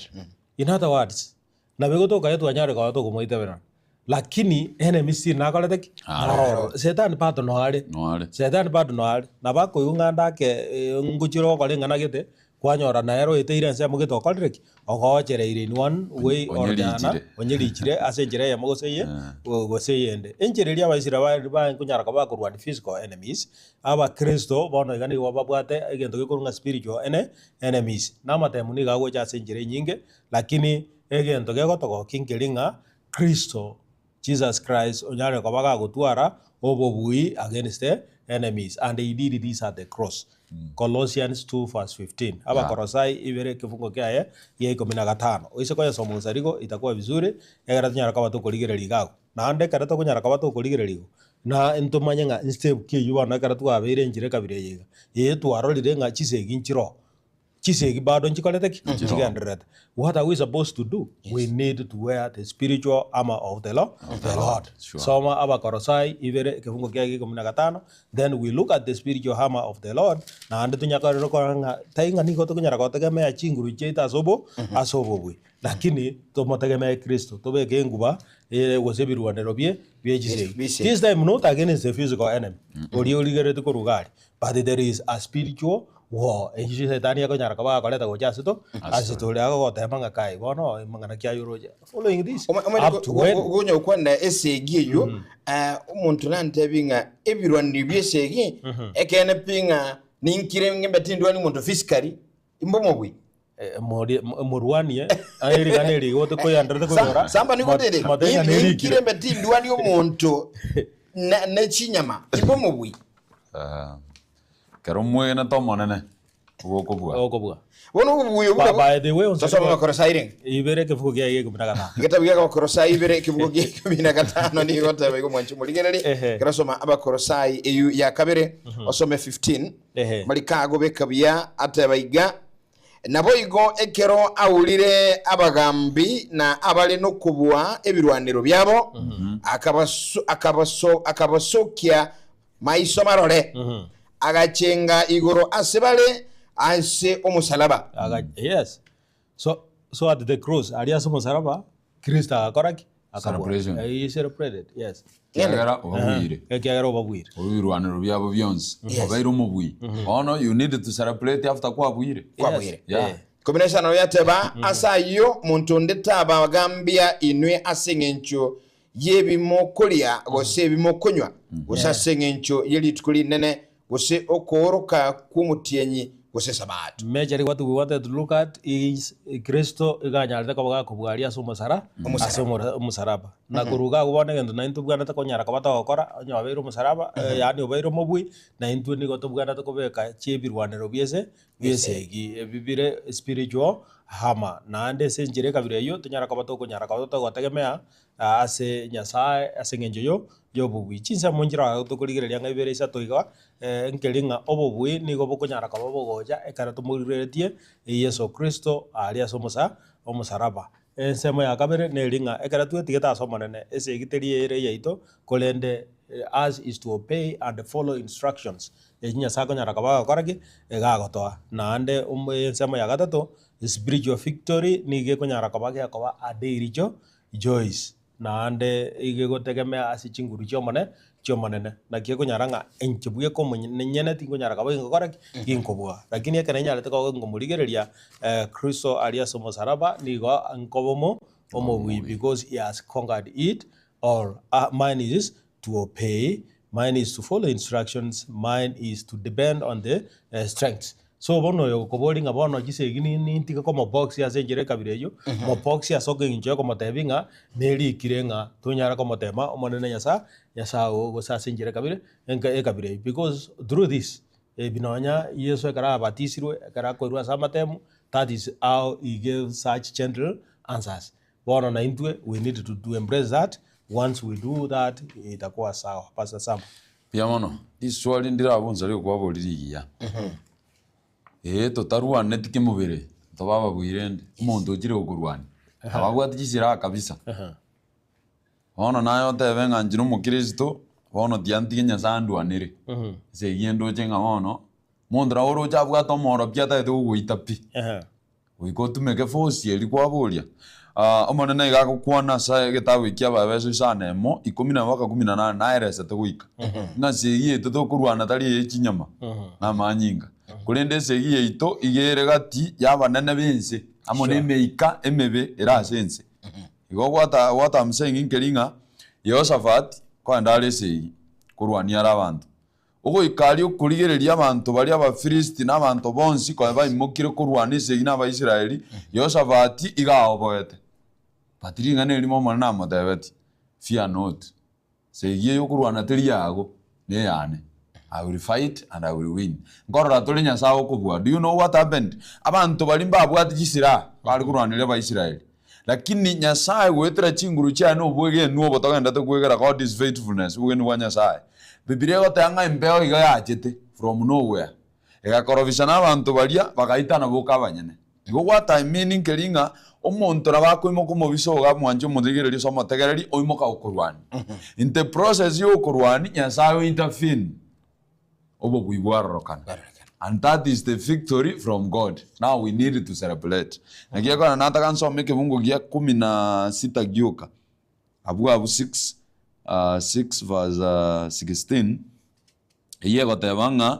In other words, nabo egotoka aye twanyare koba tokomoitabera, lakini enemy still nakorete ki? Naroro. Shetani bado noare, Noare. Shetani bado noare. Nabo akoigwa ng'a ndake ngochire gokora eng'ana gete, kwanyora nere oeteire ensemo gete okorire ki? Ogochereire in one way or the other, Onyerichire. onyerichire ase enchera eyemo gose eye gose eyende. Enchera eria abaisrael bare barenge konyara koba bakorwania physical enemies, Abakristo bono iga nigo babwate egento gekorwa ng'a spiritual ene enemies. Na amatemu nigo agocha ase enchera enyinge, lakini egento gegotogokia nkeri ng'a Kristo, Jesus Christ, onyare koba gagotwara obobui against the enemies and he did this at the cross. Colossians 2 verse 15. Abakorosai ibere ekefungo kiaye gia ikomi na gatano. Oise koyesoma gosarigo itakuwa vizuri, egere tonyare koba tokorigereria iga agwo. Naende ekero tokonyara koba tokorigereria igo, na ntomanye ng'a nstep ki eyio bono ekero twabeire enchera ekabira eye iga, eye twarorire ng'a chisegi nchiroo, chisegi bado nchikorete ki? Nchigendererete. What are we supposed to do? We need to wear the spiritual armour of the Lo- the Lord. Sure. Soma Abakorosai ibere ekefungo kiaye gia ikomi na gatano, then we look at the spiritual armour of the Lord, naende tonyakorere korora ng'a tai ng'a nigo tokonyara gotegemea chinguru chiaito ase obo ase obobui. Lakini tomotegemee Kristo, tobeke enguba eye gose ebirwanero bie bie chisegi. Bie This time not against the physical enemy, oria origeretie korwa iga aria, but there is a spiritual war eyio Shetani akonyara koba akoreta gocha ase to ase tore agogotema ng'a kai bono amang'ana ki aye oroche following this up to when. Gonya gokwana esegi eyio, omonto nantebi ng'a ebirwanero bie esegi, ekeene pi ng'a ninkire ng'imbe tindwani monto physically, imbomobui. Morwanie, aye rigana eri igo otokoyanderete konyora, Samba nigo riri, motebe ng'a nerikire. ninkire mbe tindwani omonto ne chinyama, imbe omobui. Ekero omwegenete Omonene, nigo okobua. Okobua. Bono obobuya obwo nabwo By the way, onsi tosome Abakolosai renge. Ibere ekebugo kiaye gia ikomi na gatano. Egetabu gia Abakolosai ibere ekebugo gia ikomi na gatano nigo egoteba igo mwanche omorigererie. Ehe. Ekero osoma Abakolosai eyio ya kabere, osome 15, Ehe. mariko agobeka buya ateba iga, Naboigo ekero aurire abagambi na abare nokobua ebirwanero biabo, akabasokia maiso marore, agachenga igoro ase bare ase omosalaba. Yes. So, so at the cross, aria ase omosalaba, Kristo agakora ki? Akabua. Celebration. He celebrated, yes. Ekiagera obabuire. Ekiagera obabuire. Ebirwanero biabo bionsi. Obeire omobui. Bono you need to celebrate after kwabuire. Kwabuire. Yeah. Ikomi na isano yateba, Ase ayio monto onde tabagambia inwe ase engencho y'ebimokoria gose ebimokonywa, gose ase engencho ye rituko rinene, gose okooroka kw'omotienyi, gose Esabato. Majorly what we wanted to look at is Kristo iga anyarete koba gakobua aria ase omosara Omosaraba. ase omora omosaraba. Na korwa iga abwo bono egento naintwe tobwenerete konyara koba togokora onye obeire omosaraba yaani obeire omobui, naintwe nigo tobwenerete kobeka chiebirwanero biase biesegi ebi bire spiritual armour. Naende ase enchera ekabira eywo tonyare koba tokonyara koba togotegemea ase Nyasaye ase eng'encho yo yobobui. Chinsemo nchire ororo tokorigereria ng'a ibere isato iga, nkeri ng'a obobui nigo bokonyara koba bogocha ekero tomorigereretie Yeso Kristo aria ase omosa omosaraba. Ensemo ya kabere neri ng'a ekero twetigete ase Omonene, esegi teri ere eyaito, korende us is to obey and follow instructions echi Nyasaye akonyara koba agokora ki? Iga agotoa. Naende ensemo ya gatato, spiritual victory nigo ekonyara koba gekoba a daily cho Joyce, naende iga egotegemea ase chinguru chi'Omone chi'Omonene. Naki ekonyara ng'a inche bweka omonyene tinkonyara koba gingokora ki? Ginkobua. Lakini ekero nyarete koba ngomorigereria Kristo aria ase omosaraba, nigo nkoba omo omobui because he has conquered it all. Mine is to obey, mine is to follow instructions, mine is to depend on the strength. So bono oyo okoboria ng'a bono chisegi nintige komobox ase enchera ekabira eyio, mobox ase eng'encho yokomotebia ng'a nerikire ng'a tonyara komotema Omonene Nyasae Nyasae oo gose ase enchera ekabire enka ekabira eyio. Because through this, ebi nonya Yeso ekero abatisirwe, ekero akoirwa ase amatemu, that is how he gave such gentle answers. Bono naintwe we need to to embrace that, once we do that itakuwa sawa. Pastor Sam. Mbuya mono. Riswali ndirabunsa rigokwabori rigiya. Ee totarwaneti kemobere, tobe ababui rende, omonto ochire gokorwania, ababwate chisiraha kabisa. Bono naye otebe ng'a inche nomokristo, bono tiga ntige Nyasaye andwanere. Ase eyio ndoche ng'a bono, omonto nabo oroche abwate omoro pi atagete gogoita pi. Goika otumeke force eria kwaboria. Omonene iga agokwana ase egetabu eki Abaefeso isano emo, ikomi na mpaka kumi na nane, naeresete goika. Ng'a esegi yaito tokorwana tari eye chinyama na amanyinga, korende esegi yaito iga ere gati y'abanene b'ense amo na emeika emebe ere ase ense. Igo gwata what I'm saying nkeri ng'a Yehoshafat kogenda are esegi korwania are abanto. Ogoika aria okorigereria abanto baria Abafilisti na abanto bonsi konya baimokire korwana esegi n'Abaisraeli, Yehoshafati iga aoboete. But ring'ana erimo Omonene amotebetie, Fear not, segi eye okorwana teri yago, neyane. I will fight and I will win. Nkorora tore Nyasae okobua. Do you know what happened? Abanto baria mbabwate chisiraha bare korwaneria Abaisraeli. Lakini Nyasae goetera chinguru chiaye na obwegenwa obo togenderete kwegera God is faithfulness, obwegenwa bwa Nyasae. Bibilia egoteba ng'a embeo iga yachete from nowhere, egakorobisa na abanto baria bagaitana boka abanyene. Igo what I mean nkeri ng'a omonto nabo akoimoka omobisa ogo amwanche omorigereria ase omotegereri oimoka gokorwania. In the process ya okorwania, Nyasae o intervene. Obobui bwarorokana. And that is the victory from God. Now we need to celebrate. Naki ekero nataka nsome ekebungo gia kumi na sita gioka. Abwo abwo 6, uh, 6 verse uh, 16 eyio egoteba ng'a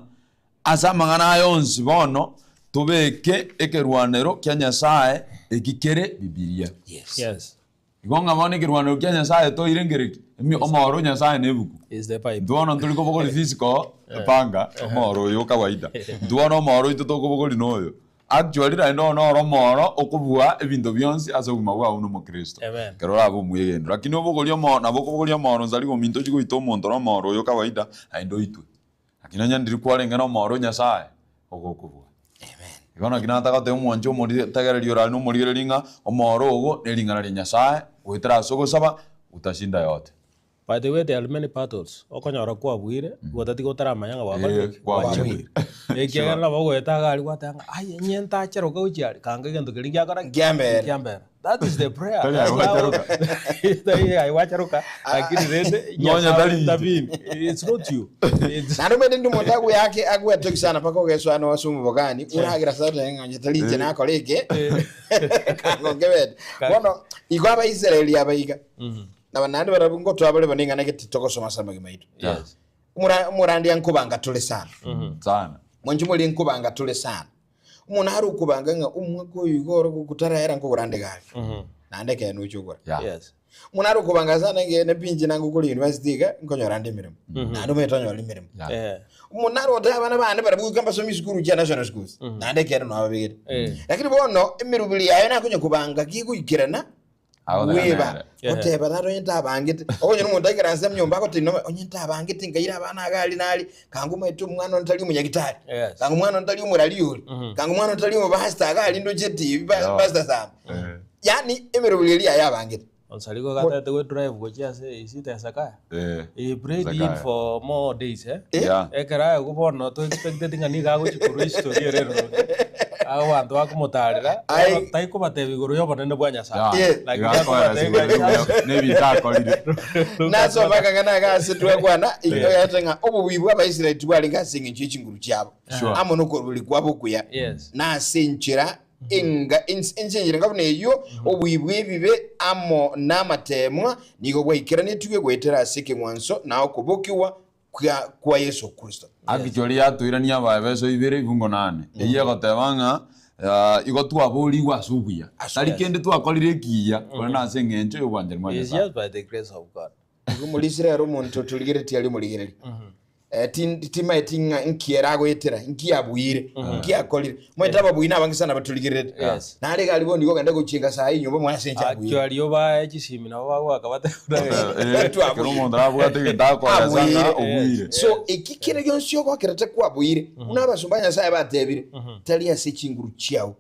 ase amang'ana aya onsi bono tobeke ekerwanero kia Nyasae eki kere Bibilia. Yes. Yes. Igo ng'a bono ekerwanero kia Nyasae toire nkereki? Emi omoro o Nyasae na ebuku. Is the Bible. Intwe bono ntori kobogori physical epanga, omoro oyo o kawaida. Intwe bono omoro oito tokobogori noyo. Actually naende bono noro omoro okobua ebinto bionsi ase obogima bwao buna omokristo. Amen. Ekero orabe omwegenwa. Lakini obogorie omo nabo okobogoria omoro nsa rigo ominto ochie goita omonto na omoro oyo o kawaida naende oitwe. Lakini onye ndiri kwarenge na omoro o Nyasae, ogokobua. Igo naki natagoteba omwanche omoritegereri orare nomorigereria ng'a omoro ogo nering'ana ria Nyasae, goetera ase ogosaba, utashinda yote. By the way there are many battles okonyora kwabuire gotatiga otaramanya ng'a gwakorire ki? Kwabuire. Ekiagera nabo ogoeta iga aria gwateba ng'a aye inye ntacheroka gochia aria kanga egento keria ngiakora ki? Nkiambere. Nkiambere. That is the prayer. Tari aye gwacharoka. Tari aye gwacharoka lakini rende Nonya Nyasaye tari inche. intervene. It's not you. It's Naende omanyete ndi omonto agweake agwetogi sana mpaka ogesoa no ase omobogani, oragira ase otebe ng'a onye tari inche nakora eke, kango nkebete. Bono igo Abaisraeli aba iga, naba naende barabwo ngotoa bare bono ing'ana gete togosoma ase amagima aito. Yes. Omora omorandia nkobanga tore sana. Sana. Mwanche more nkobanga tore sana. Omonto nare okobanga ng'a omwaka oyo iga ore gotarahera nkogora nde egari, naende ekero nochia ogora. Yeah. Yes. Omonto nare okobanga sana ng'a ene pinchi nange okore university iga, nkonyora nde emeremo, naende omanyete onyore emeremo. Yeah. Eh. Omonto nare goteba abana bane barabwo goika mbasome esukuru chia national schools, naende ekero nabo babegete. Eh. Lakini bono, emeroberi yaye nakonya kobanga kegoikerana, Agoteba Bweba, nere. goteba tata onye ntabangete, okonyora omonto aikaranse nyomba agoteba noma onye ntabangete nkaira abana iga aria na aria, kanga omanyete omwana one tari omonyagitari, Yes. kanga omwana one tari omorari ore, kanga omwana one tari omopastor iga aria ndoche etibi pa- Yeah. pastor Sam. Eh. Yaani emeroberi eria yaye abangete. Onsarigo gatete go drive gochia ase esita ya Sakaya. Eh. He prayed in Sakaya. for more days eh. Yeah. Ekero aye bono to expected ng'a nigo agochia korwa history ere eroge. Abanto bakomotarera, Ai. bono taikobatebia igoro y'obonene bwa Nyasaye. Yeah. Lakini Iga akoera akobatebia sigoro ng'a- nebinto akorire. Nasoma akang'ana aka ase twakwana, igo ng'a obobuya bwa Abaisraeli tibwarenge ase engencho ye chinguru chiabo, Sure. amo nokoroberi kwabo okuya, Yes. na ase enchera enga ense enchera enga buna eyio, obuya bw'ebibe amo namateemwa nigo bwaikeranetigwe goetera ase ekeng'wanso na okobokigwa kwa, kwa Yeso Kristo. Actually yatoirania Abaefeso ibere ibungo nane, eyio egoteba ng'a ah, igo twaboorigwe ase obuya, tari kende twakorire ekiya, korende ase eng'encho y'obwanchani bwa It's Nyasaye. just by the grace of God. Igo morisire ere omonto otorigeretie aria omorigereria. Eh, tin- timaeti ng'a nki ere agoetera, nki abuire, nki akorire. Omanyete ababuyi nabange sana batorigererete. Yes. Nare iga aria bono igo ogende gochenga saa hii nyomba mwane ase enche abuire. Actually obae chisimi nabo bagoaka bateba Eh, ekero omonto arabwate egento akoeresa ng'a obuire. So eki kere gionsi ogokerete kwabuire, buna abasomba ba Nyasaye batebire, tari ase chinguru chiao,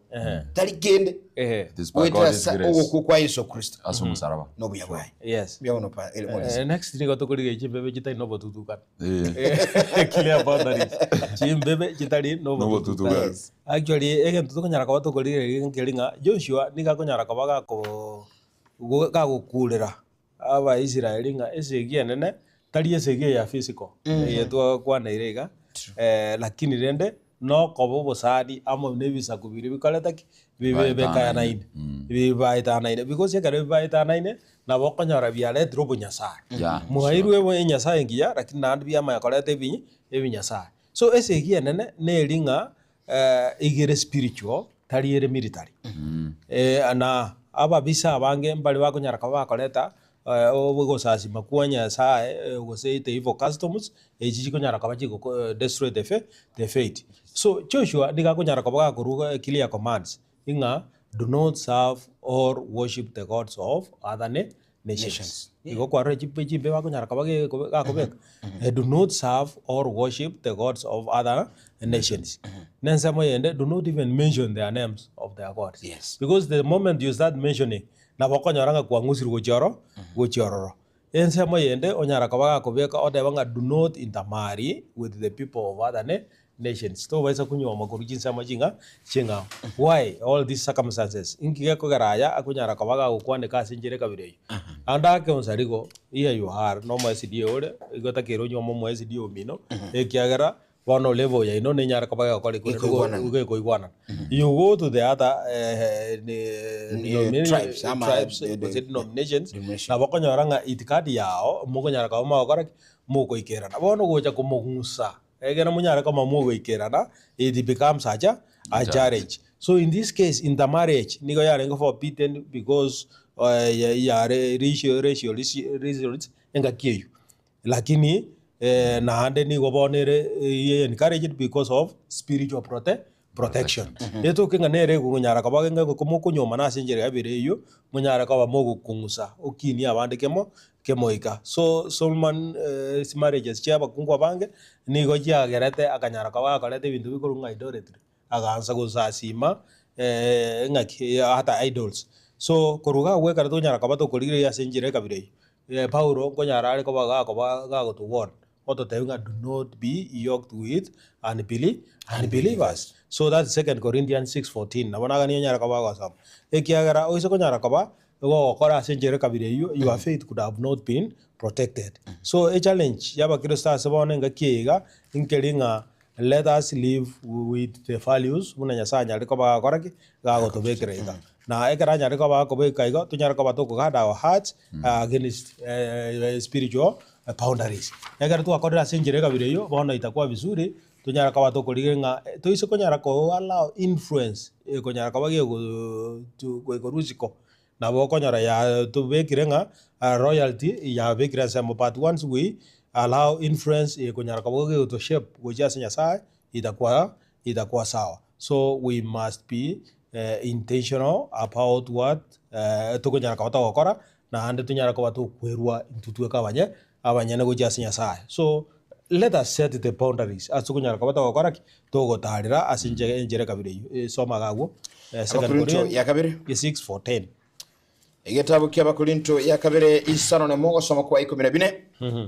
tari kende. Ehe. It is by Goetera God's ase grace. ogokwa kwa Yeso Kristo Ase omosalaba. na obuya bwaye. Yes. Mbuya mono pa ere Morris. Eh, next nigo tokorigia chimbebe chitari na obotutukano. Eh. Clear boundaries. Chimbebe chitari na obotutukano. Nobotutukano. Yes. Actually egento tokonyara koba tokorigereria nkeri ng'a Joshua nigo akonyara koba gako go- gagokurera Abaisraeli ng'a esegi enene tari esegi eye ya physical eye twakwaneire iga lakini rende nokoba obosani amo na ebisaku biria bikorete ki? Bibe bekaanaine bibaetanaine because ekero bibaetanaine nabo okonyora biaretire obonyasae. Yeah, Mwairwe obo enyasae engiya lakini naende biamanya koreta ebinyi ebinyasae. So esegi enene neri ng'a iga ere spiritual tari ere military. Na ababisa abange mbare bakonyara koba bakoreta ogosasima kwa Nyasaye gose the evil customs echi chikonyara koba chigo destroy the faith the faith. So Joshua nigo akonyara koba gakorwa clear commands ng'a do not serve or worship the gods of other nations. Igo kwarora chimbe bakonyara koba gakobeka do not serve or worship the gods of other nations. Na ensemo eyende do not even mention their names of their gods. Yes. Because the moment you start mentioning nabo okonyora ng'a kwang'usirwe gochia oro gochia ororo. Ensemo eyende onyara koba gakobeka oteba ng'a do not intermarry with the people of other nations. Tobaisa konyuoma korwa chinsemo ching'a ching'ao. Why all these circumstances? Inki gekogera aya akonyara koba gagokwaneka ase enchera ekabira eyio? Ande ake onsarigo, here you are, na omo SDA ore, igo otakeire onyuome omo SDA omino, ekiagera bono level yaino nenyare koba gegokora ekore Gekoigwanana. nigo gekoigwanana. You go to the other tribes, ama tribes, gose denominations, denomination. nabo okonyora ng'a itikadi yao, mokonyara koba mogokora ki? Mogoikerana. Bono gocha komong'usa, ekero monyare koba mogoikerana, it becomes a cha a challenge. So in this case, intermarriage nigo yarenge forbidden because yare racial racial reasons engaki eywo. Lakini naende nigo bono ere encouraged because of spiritual prote protection. Etoke ng'a nere ekonyara koba ng'a mokonyomana ase enchera ya bere eywo, monyare koba mogokong'usa okinie abande kemo kemoika. So Solomon chimarriages chia abakungu abange, nigo chiagerete akanyara koba akorete ebinto bikorwa ng'a idolatry. Agaansa gosasima ng'aki ata idols. So korwa iga agwo ekero tonyara koba tokorigereria ase enchera ekabira eyio, Paulo nkonyara are koba gakoba gagotowarn, ototebia ng'a do not be yoked with unbeli unbelievers. So that's second Corinthians 6:14 nabo nagania onyare koba ogosoma. Ekiagera oise konyara koba nigo ogokora ase enchera ekabira eyio, your faith could have not been protected. So echallenge ya abakristo ase bono engaki eye iga, nkeri ng'a Let us live with the values buna Nyasaye anyare koba gakora ki? Gagotobekera iga. Na ekero anyare koba gakobeka igo, tonyare koba toko guard our hearts against spiritual boundaries. Ekero twakorire ase enchera ekabira eyio, bono itakuwa vizuri, tonyare koba tokorigereria ng'a toise konyara ko allow influence ekonyara koba gegotu isiko. Nabo okonyora yatobekire ng'a royalty yabekire ensemo but once we allow influence ekonyara koba gegoto shape gochia ase Nyasaye itakuwa itakuwa sawa. So we must be intentional about what tokonyara koba togokora naende tonyare koba tokwerwa intwe tweka abanye abanyene gochia ase Nyasaye. So let us set the boundaries ase tokonyara koba togokora ki? Togotarera ase enche enchera ekabere eyio. Soma iga agwo Second Abakorinto Corinthians ya kabere. 6:14. Egetabu kia Abakorinto ya kabere isano nemo ogosoma kwa ikomi na bine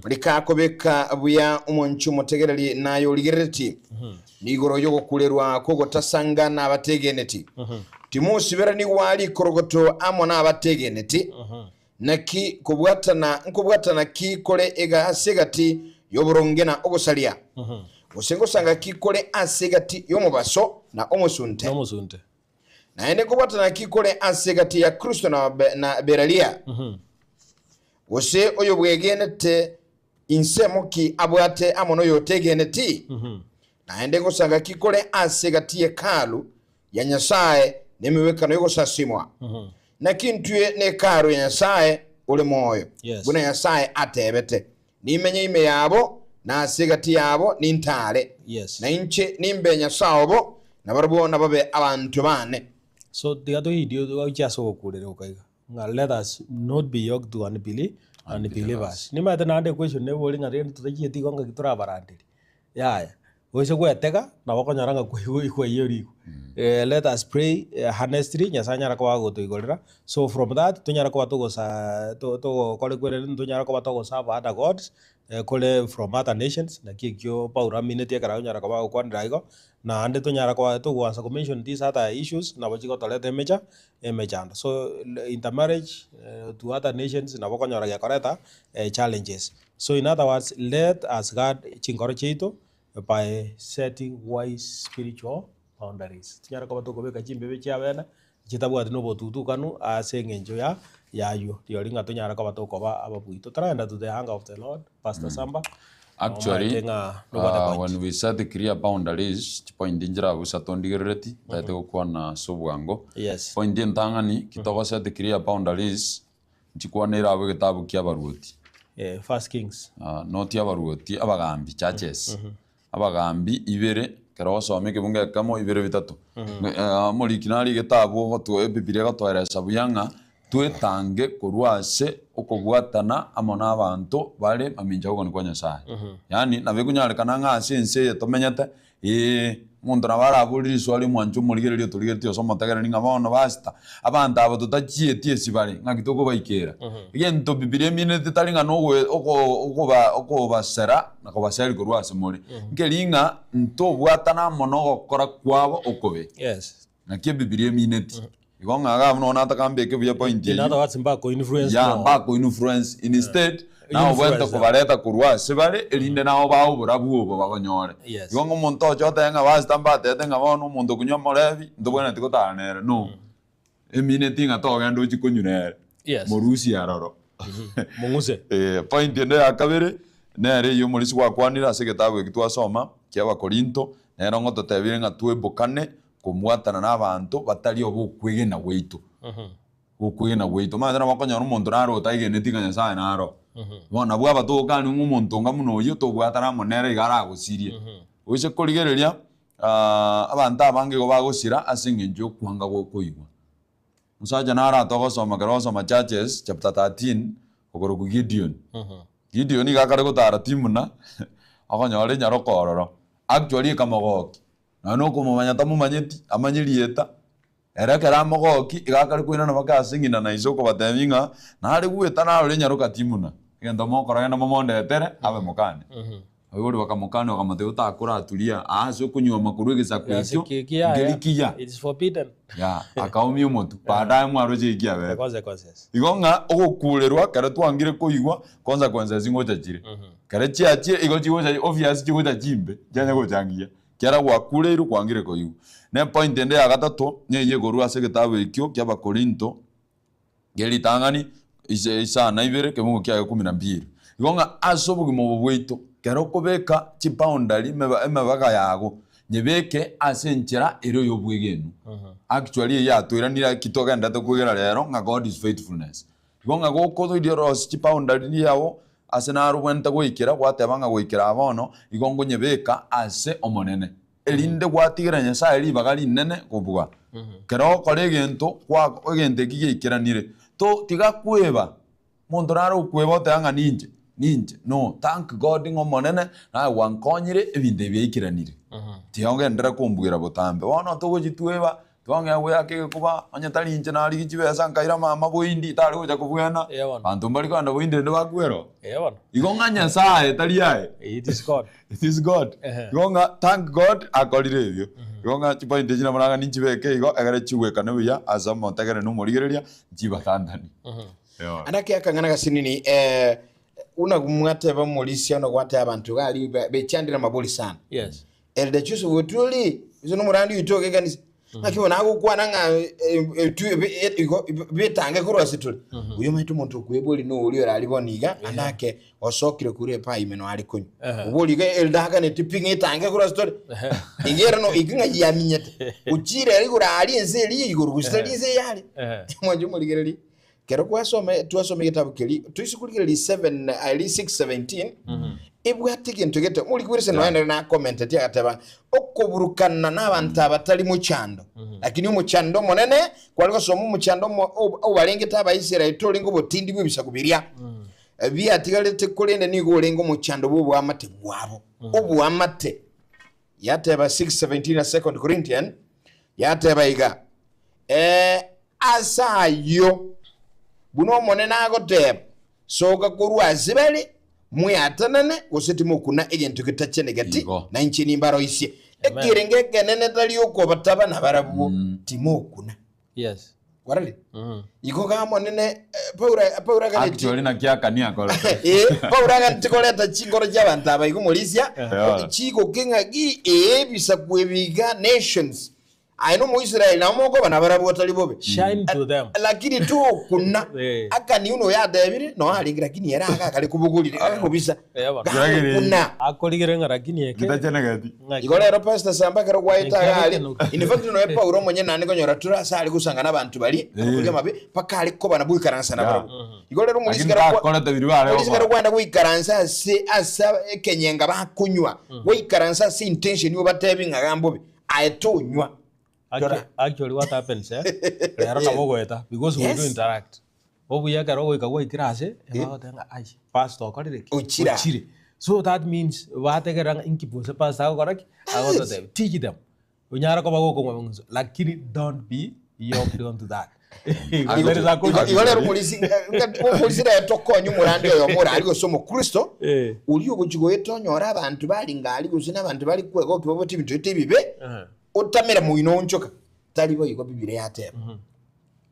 rikakobeka buya omonche omotegereri naye origerereti nigoro y'ogokurerwa kw'ogotasanga nabategeneti timosiberanigwa rikorogoto amo nabategeneti Naki kobwatana nkobwatana ki kore iga ase egati y'oboronge na ogosaria? Gose ngosanga ki kore ase egati y'omobaso na omosunte? Nomosunte. Naende nkobwatana ki kore ase egati ya Kristo na, na Belalia? Gose oyobwegenete insemo ki abwate amo noyotegeneti? Naende ngosanga ki kore ase egati y'Hekalu ya Nyasae nemegwekano y'ogosasimwa? Naki intwe n'Hekalu ya Nyasae ore moyo, Yes. buna Nyasae atebete, Nimenye ime yabo, na ase egati yabo nintaare, Yes. na inche nimbe Nyasae obo, na barabwo nababe abanto baane. So tiga tohidie gochia ase ogokurera oka iga, ng'a let us not be yoked to unbeli unbelievers. Nimanyete naende equestion nebori ng'a rende totachieti igo ng'aki torabaranderie, yaya. Gose gwetega, nabo okonyora ng'a kwaigwa riko. Let us pray earnestly Nyasaye anyare koba agotoigorera, so from that tonyare koba togosaa togokora ekwerende ntonyare koba togosaba other gods kore from other nations, naki ekio Paulo aminetie ekero akonyara koba agokwanera igo, naende tonyare koba togoansa ko mention these other issues nabo chigotoreta emecha emechando. So intermarriage to other nations nabo okonyora gekoreta challenges. So in other words let us guard chinkoro chiaito by setting wise spiritual boundaries. Tinyara koba tokobeka chimbebe chiabene chitabwati na obotutukanu ase eng'encho ya yaywo rirorio ng'a tonyare koba tokoba ababui. Totaragenda to the anger of the Lord, Pastor Samba, Actually, omanyete ng'a nobwate point. when we set clear boundaries, chipoint nchire abwo isato ndigerereti, ntagete gokwana ase obwango. Yes. Point entang'ani, ki togoset clear boundaries, nchikwanere abwo egetabu kia abaruoti. First Kings. Not abaruoti, abagambi, churches. Abagambi ibere, ekero ogosoma ekebungo ekemo ibere bitato. Omoriki narigete abwo ogotwe ebibilia egotoeresa buya ng'a twetange korwa ase okobwatana amo na abanto bare mamincha y'ogokwana kwa Nyasaye. Yaani nabo ekonyarekana ng'a ase ense eye tomenyete, Ee, omonto nabo araborie riswali omwanche omorigereria otorigeretie gose omotegereri ng'a bono basta, abanto aba totachieti esi bare, ng'aki tokobaikera? Egento Bibilia emineti tari ng'a nogoe oko okoba okobasera na kobaseria korwa ase more, nkeri ng'a ntobwatana amo nogokora kwabo okobe. Yes. Naki Ebibilia emineti. Igo ng'a iga buna nataka mbeke buya point In eyio. other words, mbako influence Yeah, more. mbako influence. Instead, nao obwenerete Influence them. kobareta korwa ase bare, erinde nao bae oborabu obo babonyore. Yes. Igo ng'a omonto oche otebe ng'a pastor mbatebete ng'a bono omonto okonywa omorebi, ntobwenereti gotara nere, no. Emineti ng'a togenda ochie konywa nere. Yes. Morusie aroro. Mong'use. Eh, point ende ya kabere, nere eyio omorisia gwakwanire ase egetabu eki twasoma, kia Abakorinto, nero ngototebire ng'a twebokane Kobwatana nabanto batari obokwegena gwaito. Okwegena gwaito. Omanyete nabo okonyora omonto naro otaegeneti ng'a Nyasaye naro. Bono nabwo aba togokania ng'a omonto onga buna oyio tobwatane amo nere iga aragosirie. Oise korigereria abanto abange igo bagosira ase eng'encho ya okwanga koigwa. Omosacha naro atogosoma ekero ogosoma Judges chapter 13 okorokwa Gideon. Gideon iga akare gotara Timna okonyora enyaroka ororo. Actually ekamogokia. Nonya nokomomanya tamomanyeti, amanye rieta. Ere ekero amogokia, iga akare koirana mpaka ase ng'ina na ise okobatebia ng'a nare goeta narore enyaroka Timuna, egento mokora genda momondetere abe mokane. Abaibori bakamokania bakamotebia otakoraturia aa ase okonyuoma korwa egesaku Ase ekio, ki- kiaya, nkeri kiya. It is forbidden. Ya, akaumia omotwe. Baadaye mwaroche eki The abete. consequences. Igo ng'a ogokurerwa ekero twangire koigwa, consequences ngocha chire. Ekero chiachire, igo chigocha obvious chigocha chimbe, chianya gocha ngiya. Kiara gwakureirwe kwangire koigwa. Ne point ende ya gatato neyio ekorwa ase egetabu ekio kia Abakorinto kie ritang'ani ise isano na ibere kebungo kiaye kumi na mbili. Igo ng'a ase obogima obo bwaito kero okobeka chiboundary emeba emebaga yago nyebeke ase enchera ere oyobwegenwa. Actually eyio yatoiranire aki togenderete kwegera rero ng'a God is faithfulness. Igo ng'a gokotoiria orosie chiboundary riao ase naro obwenerete goikera, gwateba ng'a goikera aa bono, igo nkonyebeka ase Omonene, erinde gwatigera Nyasae ribaga rinene kobua. Kero ogokora egento, kwa egento eki giaikeranire, to tiga kweba, omonto nare okweba oteba ng'a ninche, ninche, no, thank God ng'a Omonene naye gwankonyire ebinto ebi biaikeranire, tiga ogenderere kombuera botambe. Bono togochitweba Twang'ea goeaka egekuba, onye tari inche narigia chibesa nkaira mama boindi tare gocha kobwena, Eeh bono. banto mbari kogenda boindi rende bakwe ero. Eeh bono. Igo ng'a Nyasaye tari aye. It is God. It is God. Ehe. Igo ng'a thank God akorire ebio. Igo ng'a chipoint echi nabo nang'a ninchibeke igo egere chigwekane buya ase omotegereri na omorigereria nchibatantanie. Eeh. Ande ake akang'ana gasinini eh, buna mwateba omorisia ono gwateba abanto iga aria be- bechandire amabori sana. Yes. Elder Joseph Oturi, ise nomorandi oito oge ekanisa, ng'aki bono agokwana ng'a igo bitange korwa ase tore. Oyo omanyete omonto okweboria noria orari bono iga, ande ake osokire korwa epayi ime noare konywa. Oboria iga elder aganeti pi ng'a etange korwa ase tore. Iga ere no iga ng'ai yaminyete. Ochire ere igoro aria ense eria ya igoro gose tari ense eye are. Mwanche omorigereria, Kero kwasoma twasoma egetabu keria, toise korigereria 7 aria 6:17, ebwate egento gete, omoriki bw'erise nonya nere nakomenteti agateba, okoburukana n'abanto aba tari mochando, lakini omochando omonene, kware gosoma omochando omo- ob- obarengete Abaisraeli torenge obotindi bw'ebisaku biria biatigarete, korende nigo orenge omochando bw'oboamate bwabo, oboamate. Yateba 6:17 na 2 Corinthian. Yateba iga, Ee, ase ayio, buna Omonene agoteba, Soka korwa ase bare, mweatanane, gose timokuna egento getachenegeti, Igo. na inche nimbaroisie. Amen. Ekerengo ekenene tari okobataba nabarabwo, timokuna. Yes. Kwarorire? Igo iga Omonene, eh, Paulo, Paulo aganeti Actually naki akania akorete. Eh, Paulo aganeti koreta chinkoro chi'abanto aba igo morisia, Yeah. chigoke ng'aki ee ebisaku ebi iga nations Aye n'Omoisraeli, nabo mokoba nabarabwo otari bobe. Shine to them. Lakini tokuna Eh. akani uno yatebire no arenge lakini ere aka akare kobogorire agakobisa Eh, bono. gakuna Akorigere ng'a lakini eke Gitachenegeti. ng'aki. igo rero pastor samba ekero gwaeta Enkiaga iga are ekenoku. in fact noe Paulo omonyene naende konyora tore ase are gosanga na abanto baria abakoria amabe mpaka are koba nabwo goikaransa Yeah. nabarabwo igo rero Lakini omorisia ekero kwa- takorete biria bare omorisia ekero gokora. kwenda goikaransa ase ase ekenyenga bakonywa gwaikaransa ase intention obatebi ng'a iga mbobe Aye tonywa. Actu- Actually what happens eh, rero nabo ogoeta because we Yes. do interact. Obuya ekero ogoika gwaikire ase, ebagoteba ng'a ai, pastor okorire ki? Ochire. Ochire. So that means bategerera ng'a inki gose pastor agokora ki? Agototebia. Teach them. Onyare koba gokong'wa amang'uso lakini don't be yoked onto that. There is a Igo igo rero consequence. omorisi omorisi rero tokonye omorandi oyomo orari gose omokristo Eh. oria ogochi goeta onyore abanto bari ngari gose na abanto bari kwegokia babwate ebinto bite ebibe Aha. otamera moino oonchoka tari boigo bibilia yateba.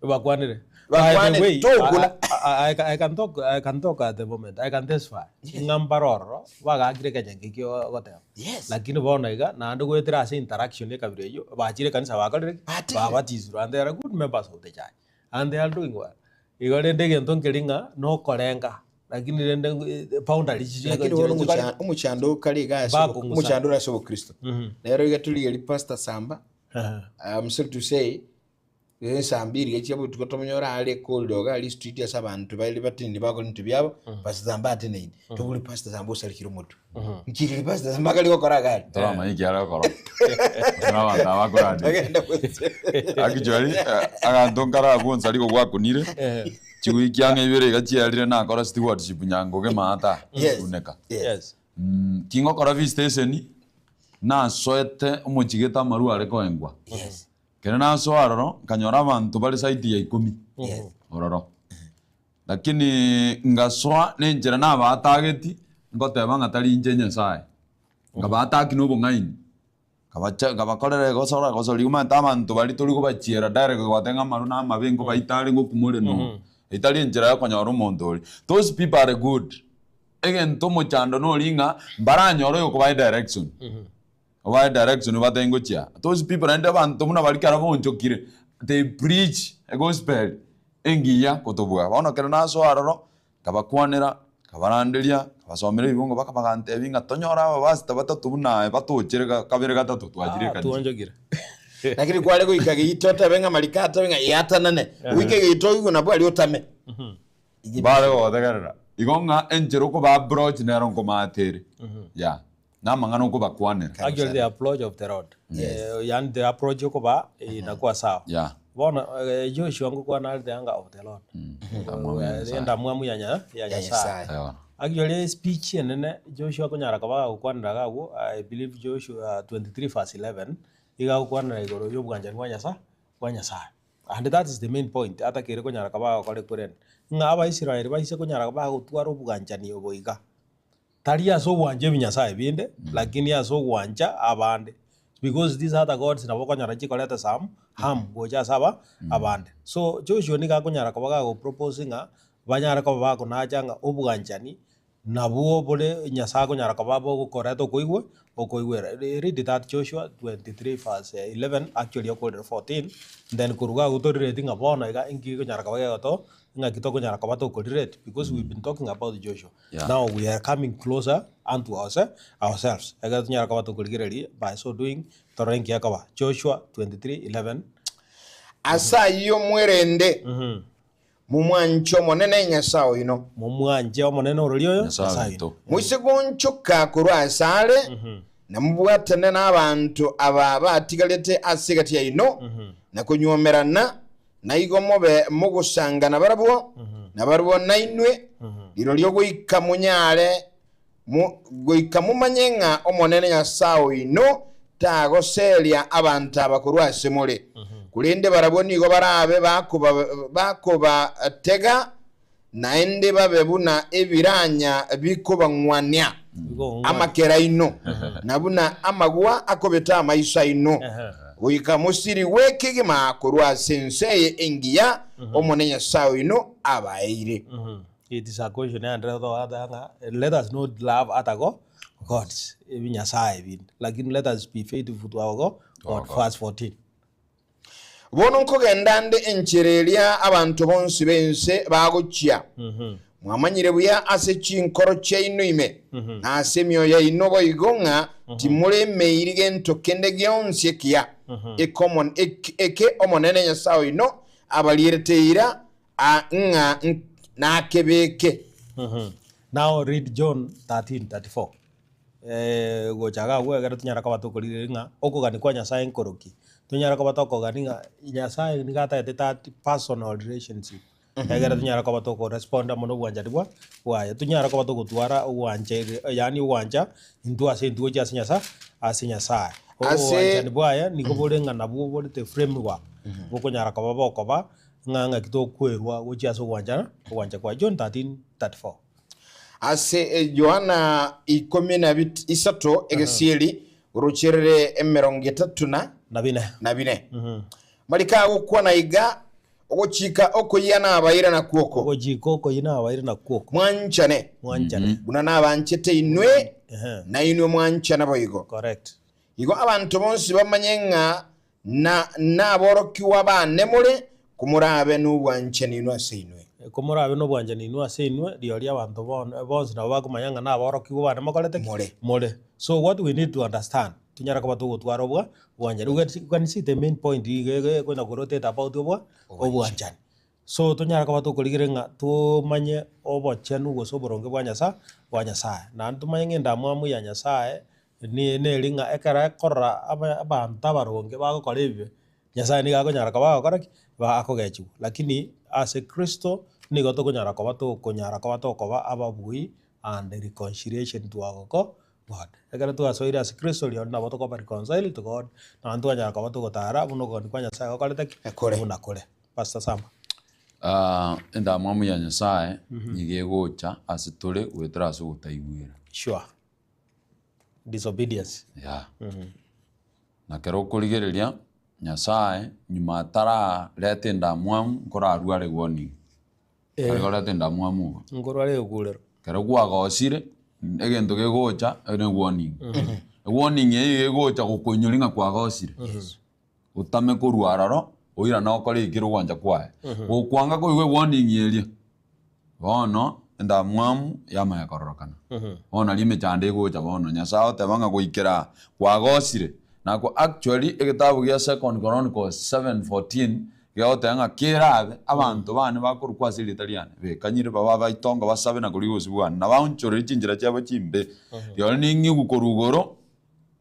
Bakwanire. By the Bakwanire, way, tokuna. I, I, I can talk, I can talk at the moment. I can testify. Ng'a mbare ororo, bagakire ekenyenge ekio ogoteba. Yes. Lakini bono iga, naende goetera ase interaction ekabira eyio, bachire ekanisa bakorire ki? Batigire. Babatisirwe and they are good members of the church. And they are doing well. Igo rende egento nkeri ng'a, nokorenga, lakini rende eh, boundaries chiria Lakini chire bono chikore omocha- omochando okare iga ase obo- Bakong'usa. omochando ore ase obokristo. Nero iga torigerie Pastor Samba, Aha. I'm sorry to say, Ensambi eria chia botuko tomonyore are ekorire iga aria street ase abanto bare batenenire bakora ebinto biabo, Pastor Samba ateneine. Tobori Pastor Samba osarekire omotwe. Nki riria Pastor Samba akari gokora iga aria? Toramanya eki are gokora. Gose na abanto aba akorania. Agenda gose. Actually, eh, aganto nkare abwo onsari gogwakunire, chiwiki ang'e ibere iga chiarire nakora stewardship nyangoge maata, Yes. kuneka. Yes. Yes. Mm, kingokora visitation, nasoete omochigete amarwa are koengwa. Yes. Ekero nasoa aroro, nkanyora abanto bare zaidi ya ikomi ororo. Lakini ngasoa nenchera nabaatageti, ngoteba ng'a tari inche Nyasaye. Nkabaataki na obong'aini, nkabacha nkabakorera egosora egosori omanyete abanto baria tori kobachiera direct goteba ng'a amarwa na amabe nkobaita are ngokumore no. Etari enchera ya okonyora omonto oria. Those people are good. Egento omochando noria ng'a mbaranyore oyokobae direction. Obae direction obatebie ngochia. Those people naende abanto buna baria ekero baonchokire, they preach egospel engiya kotobua. Bono ekero nasoa aroro, nkabakwanera, nkabaranderia, nkabasomera ebibungo mpaka bagantebia ng'a tonyore abapastor batato buna aye batochere kabere gatato twachire Ah, ekanisa. twonchokire. Lakini kware goika geito otebe ng'a mariko atebe ng'a eatanane. Goike geito oigwe nabwo aria otame. Bare gogotegerera. Igo ng'a enchera okoba approach nero nkomaate ere. Yeah. Namang'ana okobakwanera. Actually the approach of the Lord. Yes. Eh, yani the approach okoba inakuwa sawa. Yeah. Bono eh, Joshua ngokwana are the anger of the Lord. Endamwamu ya Nyasaye. Endamwamu ya nya- ya Ya Nyasaye. Nyasaye. Ewa. Actually speech enene Joshua akonyara koba agokwanera iga agwo I believe Joshua 23 verse 11 iga agokwanera igoro ya obwanchani bwa Nyasaye bwa Nyasaye. And that is the main point atakeire konyara koba agokora ekurende. Ng'a Abaisraeli baise konyara koba bagotwara obwanchani obo iga. Tari ase ogwancha ebinyasae binde, lakini ase ogwancha abande. Because these other gods nabo okonyora chikoreta some harm gocha ase aba abande. So Joshua nigo akonyara koba gagopropose ng'a banyare koba bakonacha ng'a obwanchani nabwo bore Nyasae akonyara koba bogokoreta okoigwa okoigwera. Read that Joshua 23 verse 11 actually okorire 14 then korwa iga agwo torireti ng'a bono iga inki gekonyara koba gegoto ng'aki tokonyara koba tokorireti because we've been talking about Joshua. Yeah. Now we are coming closer unto ourse, ourselves. Ekero tonyara koba tokorigereria by so doing torore nki ekoba. Joshua 23:11. Ase ayio mwerende, momwanche Omonene Nyasae oino. Momwanche Omonene ororia oyo Nyasae Nyasae oito. oino. Moise goonchoka korwa asare, na mobwatane nabanto aba batigarete ase egati yaino, na konyuomerana, Na igo mobe mogosanga nabarabwo, na barabwo nainwe, rirorio goika monyare, goika momanye ng'a Omonene Nyasae oino tagoseria abanto aba korwa ase more, korende barabwo nigo barabe bakobatega, naende babe buna ebiranya bikobang'wania amakera aino, na buna amagwa akobeta amaiso aino, goika mosirigwe kegima korwa ase ense eye engiya Omonene Nyasae oino abaeire. It is a question naende togoteba ng'a let us not love other gods, ebinyasae binde, lakini let us be faithful to our God, verse 14. Bono nkogenda nde enchera eria abanto bonsi b'ense bagochia. Mwamanyire buya ase chinkoro chiaino ime, na ase emioyo yaino boigo ng'a timoremeiri gento kende gionsi ekiya, eke Omonene Nyasae oino abarierete eira ng'a nakebeke. Now read John 13:34. Gocha iga agwo ekero tonyara koba tokorigereria ng'a okogania kwa Nyasaye nkoroki, tonyare koba tokogania ng'a Nyasaye nigo atagete that personal relationship, egere tonyare koba tokoresponda amo na obwanchani bwa bwaye. Tonyare koba togotwara ogwancha yaani ogwancha intwe ase intwe gochia ase Nyasae ase Nyasaye. Obwanchani bwaye nigo bore ng'a nabwo borete framework bokonyara koba bokoba ng'a ng'aki tokwerwa gochia ase ogwanchana ogwancha kwaye. John 13:34. Ase Yohana ikomi na isato egesieri orocherere emerongo etato na Na bine. Mariko agokwana iga, Ogochika okoyia nabaire nakwo oko. Ogochika okoyia nabaire nakwo oko. Mwanchane. Mwanchane. Buna nabanchete inwe, nainwe mwanchane boigo. Correct. Igo abanto bonsi bamanye ng'a na naborokigwa baane more, komorabe nobwanchani inwe ase inwe. Komorabe nobwanchani inwe ase inwe, rirorio abanto bonsi nabo bakomanya ng'a naborokigwa baane mokorete ki? More. More. So what we need to understand, tonyare koba togotwara obwa obwanchani. We can see the main point iga ekonya korotate about obwa obwanchani. So tonyare koba tokorigereria ng'a tomanye obochenu gose oboronge bwa Nyasae bwa Nyasaye. Naende tomanye ng'a endamwamu ya Nyasaye neri ng'a ekero akorora abanto abaronge bagokora ebibe, Nyasaye nigo akonyara koba agokora ki? Akogechigwa. Lakini ase Kristo nigo tokonyara koba tokonyara koba tokoba ababui and reconciliation to our God. Ekero twasoire ase Kristo rirorio nabo tokoba reconciled to God, naende twanyara koba togotara buna okogania kwa Nyasaye gokorete ki? Kore. Buna kore. Pastor Sam. Endamwamu ya Nyasaye nigo egocha ase tore goetera ase ogotaigwera. Sure. Disobedience. Yeah. Na kero okorigereria, Nyasaye nyuma atarareta endamwamu nkorarue are warning. Are koreta endamwamu igo. Nkorwa are ekurero. Kero kwagosire, egento kegocha ne warning. Ewarning eyio iga egocha gokoinyori ng'a kwagosire. Otame korwa aroro, oirane okore ekere ogwancha kwaye. Gokwanga koigwa ewarning eria, bono endamwamu yamanya kororokana. Bono nario emechando egocha bono, Nyasaye oteba ng'a goikera aa, kwagosire. Nakwo actually egetabu gia Second Chronicles 7:14 gegoteba ng'a kerabe abanto bane bakorokwa ase erieta riane, bekanyire babe abaitongo basabe na korigia obosio bwane, na baonchorere chinchera chiabo chimbe, rirorio ning'igwe korwa igoro,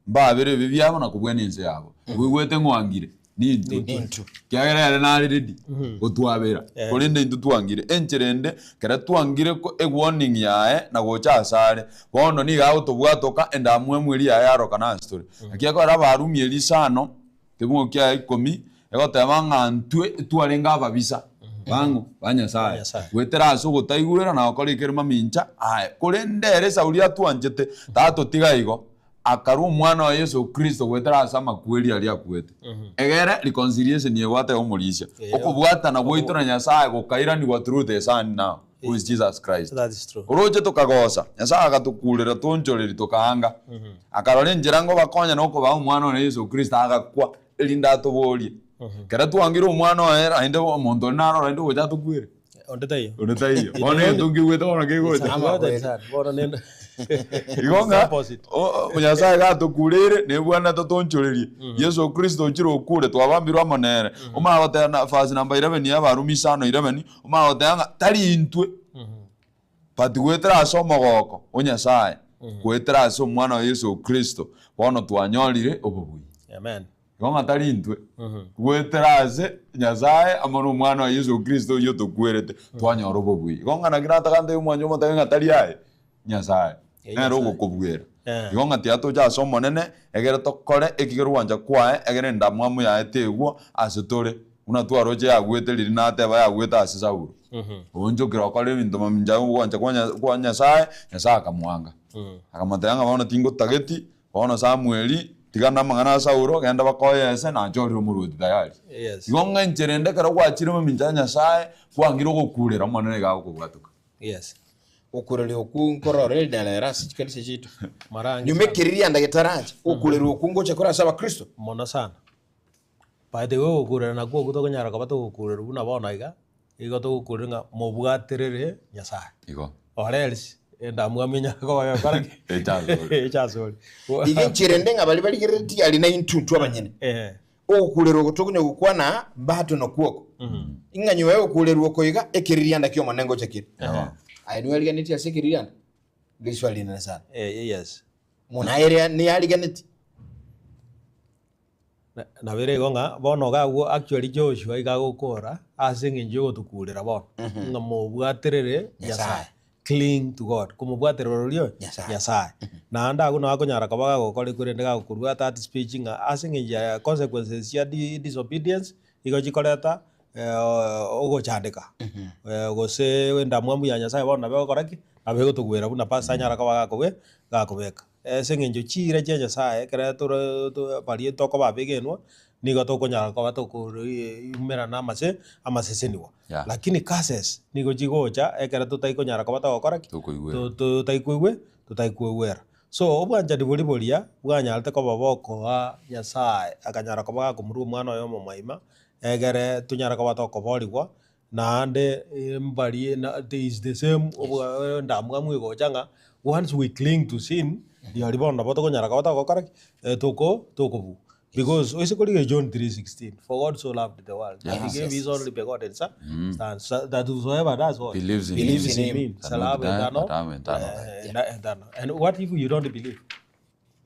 Mbabere ebibe biabo na kobwenia ense yabo. Oigwete ng'wangire, nintwe. Nintwe. Ekiagera ere nare ready gotwabera, korende intwe twangire. Enchera ende, ekero twangire ko ewarning yaye na gocha asare, bono nigo agotobwatoka endamwamu eria yaye yarokana ase tore. Naki ekero Abarumi eria isano, kebungo kiaye ikomi, egoteba ng'a ntwe twarenge ababisa bang'o? Ba Nyasaye. Nyasaye. Goetera ase ogotaigwera na gokora ekere mamincha aye. Korende ere Sauli atwanchete, tatotiga igo, akarua Omwana oye Yeso Kristo goetera ase amakweri aria akwete. Egere reconciliation ebwate omorisia. Eyo. Okobwatana gwaito na Nyasaye gokairanigwa through the Son now, who is Jesus Christ. That is true. Oroche tokagosa, Nyasaye agatokurera toonchoreri tokaanga. Akarora enchera ngobakonya na okobaa Omwana one Yeso Kristo agakwa, erinde atoborie. Ekero twangire Omwana oye naende omonto onde naroro naende ogocha atokwere. Onde taiyo. Onde taiyo. Bono egento nkeigwete bono kegocha. Bono nende. Igo ng'a Opposite. o- o- Nyasaye gatokureire nebwanete tonchorerie. Yeso Kristo ochire okure twabambirwe amo nere. Omanye goteba na verse number 11 ya Abarumi isano 11, omanye goteba ng'a tari intwe but goetera ase omogoko o Nyasaye, goetera ase Omwana oye Yeso Kristo, bono twanyorire obobui. Amen. Igo ng'a tari intwe, goetera ase Nyasae amo n'Omwana oye Yeso Kristo oyio otokwerete, twanyora obobui. Igo ng'a naki nataka ntebi omwancho omotabe ng'a tari aye, Nyasae. Nere ogokobuera. Eh. Igo ng'a tiga toche ase Omonene, egere tokore ekigera ogwancha kwaye, egere endamwamu yaye tegwa ase tore, buna twaroche yagwete riria nateba yagwete ase Saulo. Oonchokire okore ebinto mamincha ya ogwancha kwa Nya- kwa Nyasaye, Nyasaye akamwanga. Akamotebia ng'a bono tingotageti, bono Samweli, tigana amang'ana a Saulo, genda bakoyese, nachorire omorwoti tayari. Yes. Igo ng'a enchera ende ekero gwachire mamincha ya Nyasaye, kwangire ogokurera, Omonene iga agokobwatoka. Yes. Gokureria okwo nkorora ridala ere ase chikanisa chiaito. Mara Nyuma ekeriria ndagetaracha, gokureria okwo ngocha kore ase abakristo. Mono sana. By the way ogokurera nakwo okwo tokonyara koba togokurerwa buna bono iga, igo togokurera ng'a mobwaterere Nyasaye. Igo. Or else, endamwamu enyare koba egokora ki? Eche asore. Eche asore. Iga enchera ende ng'a baria barigereretie aria naintwe intwe abanyene. Eh. Ogokurerwa oko tokonya gokwana mbato nokwo oko, ing'a nyuma y'ogokurerwa oko iga, ekeririanda ki'Omonene ngocha kere. Aye niwariganetie ase ekeririanda? Riswali rinene sana. Eh, yes. Omonto aye ere niyariganetie? Na- Nabo ere igo ng'a bono iga agwo actually Joshua iga agokora ase eng'encho yogotokurera bono, ng'a mobwaterere Nyasaye. Nyasaye. Cling to God, komobwaterera oria oyo? Nyasaye. Nyasaye. Naende agwo nabo akonyara koba gagokora korende gagokorua that speech ng'a ase eng'encho ya consequences chia di disobedience, igo chikoreta ogochandeka, gose endamwamu ya Nyasaye bono nabo egokora ki? Nabo egotogwera buna pastor anyara koba gakobe gakobeka. Ase eng'encho chiira chia Nyasaye ekere tore to baria tokoba abegenwa, nigo tokonyara koba tokoimerana amase amaseseniwa. Yeah. Lakini curses nigo chigocha ekero totaikonyara koba togokora ki? Tokoigwera. To- Totaikoigwe totaikoigwera. So obwanchani boria boria bwanyarete koba bokoa Nyasaye akanyara koba gakomorua omwana oye omomoima, egere tonyare koba tokoborigwa, naende mbarie na is the same obwa endamwamu egocha ng'a once we cling to sin, rirorio bono nabo tokonyara koba togokora ki? Toko tokobua. Because oise korigia John 3:16, for God so loved the world that he gave his only begotten son, son, so that whosoever does what? Believes in Believes him. in him Shall shall not have die, eternal, but have eternal life. eh, na- eternal. And what if you don't believe?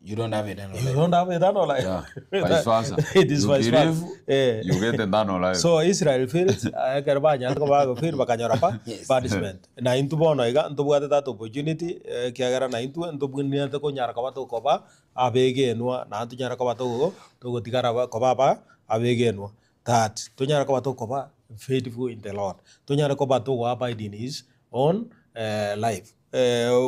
You don't have eternal You life. don't have eternal life. Yeah. Vice versa. It is You vice versa. believe, Eh. you get eternal life. So Israel failed, ekero banyarete koba bagofail bakanyora pa Yes. punishment. Na intwe bono iga ntobwate that opportunity eh, ekiagera na intwe ntobwenerete konyara koba tokoba abegenwa naende tonyare koba togo togotigara ba koba aba abegenwa, that tonyare koba tokoba faithful in the Lord, tonyare koba togo abide in his own life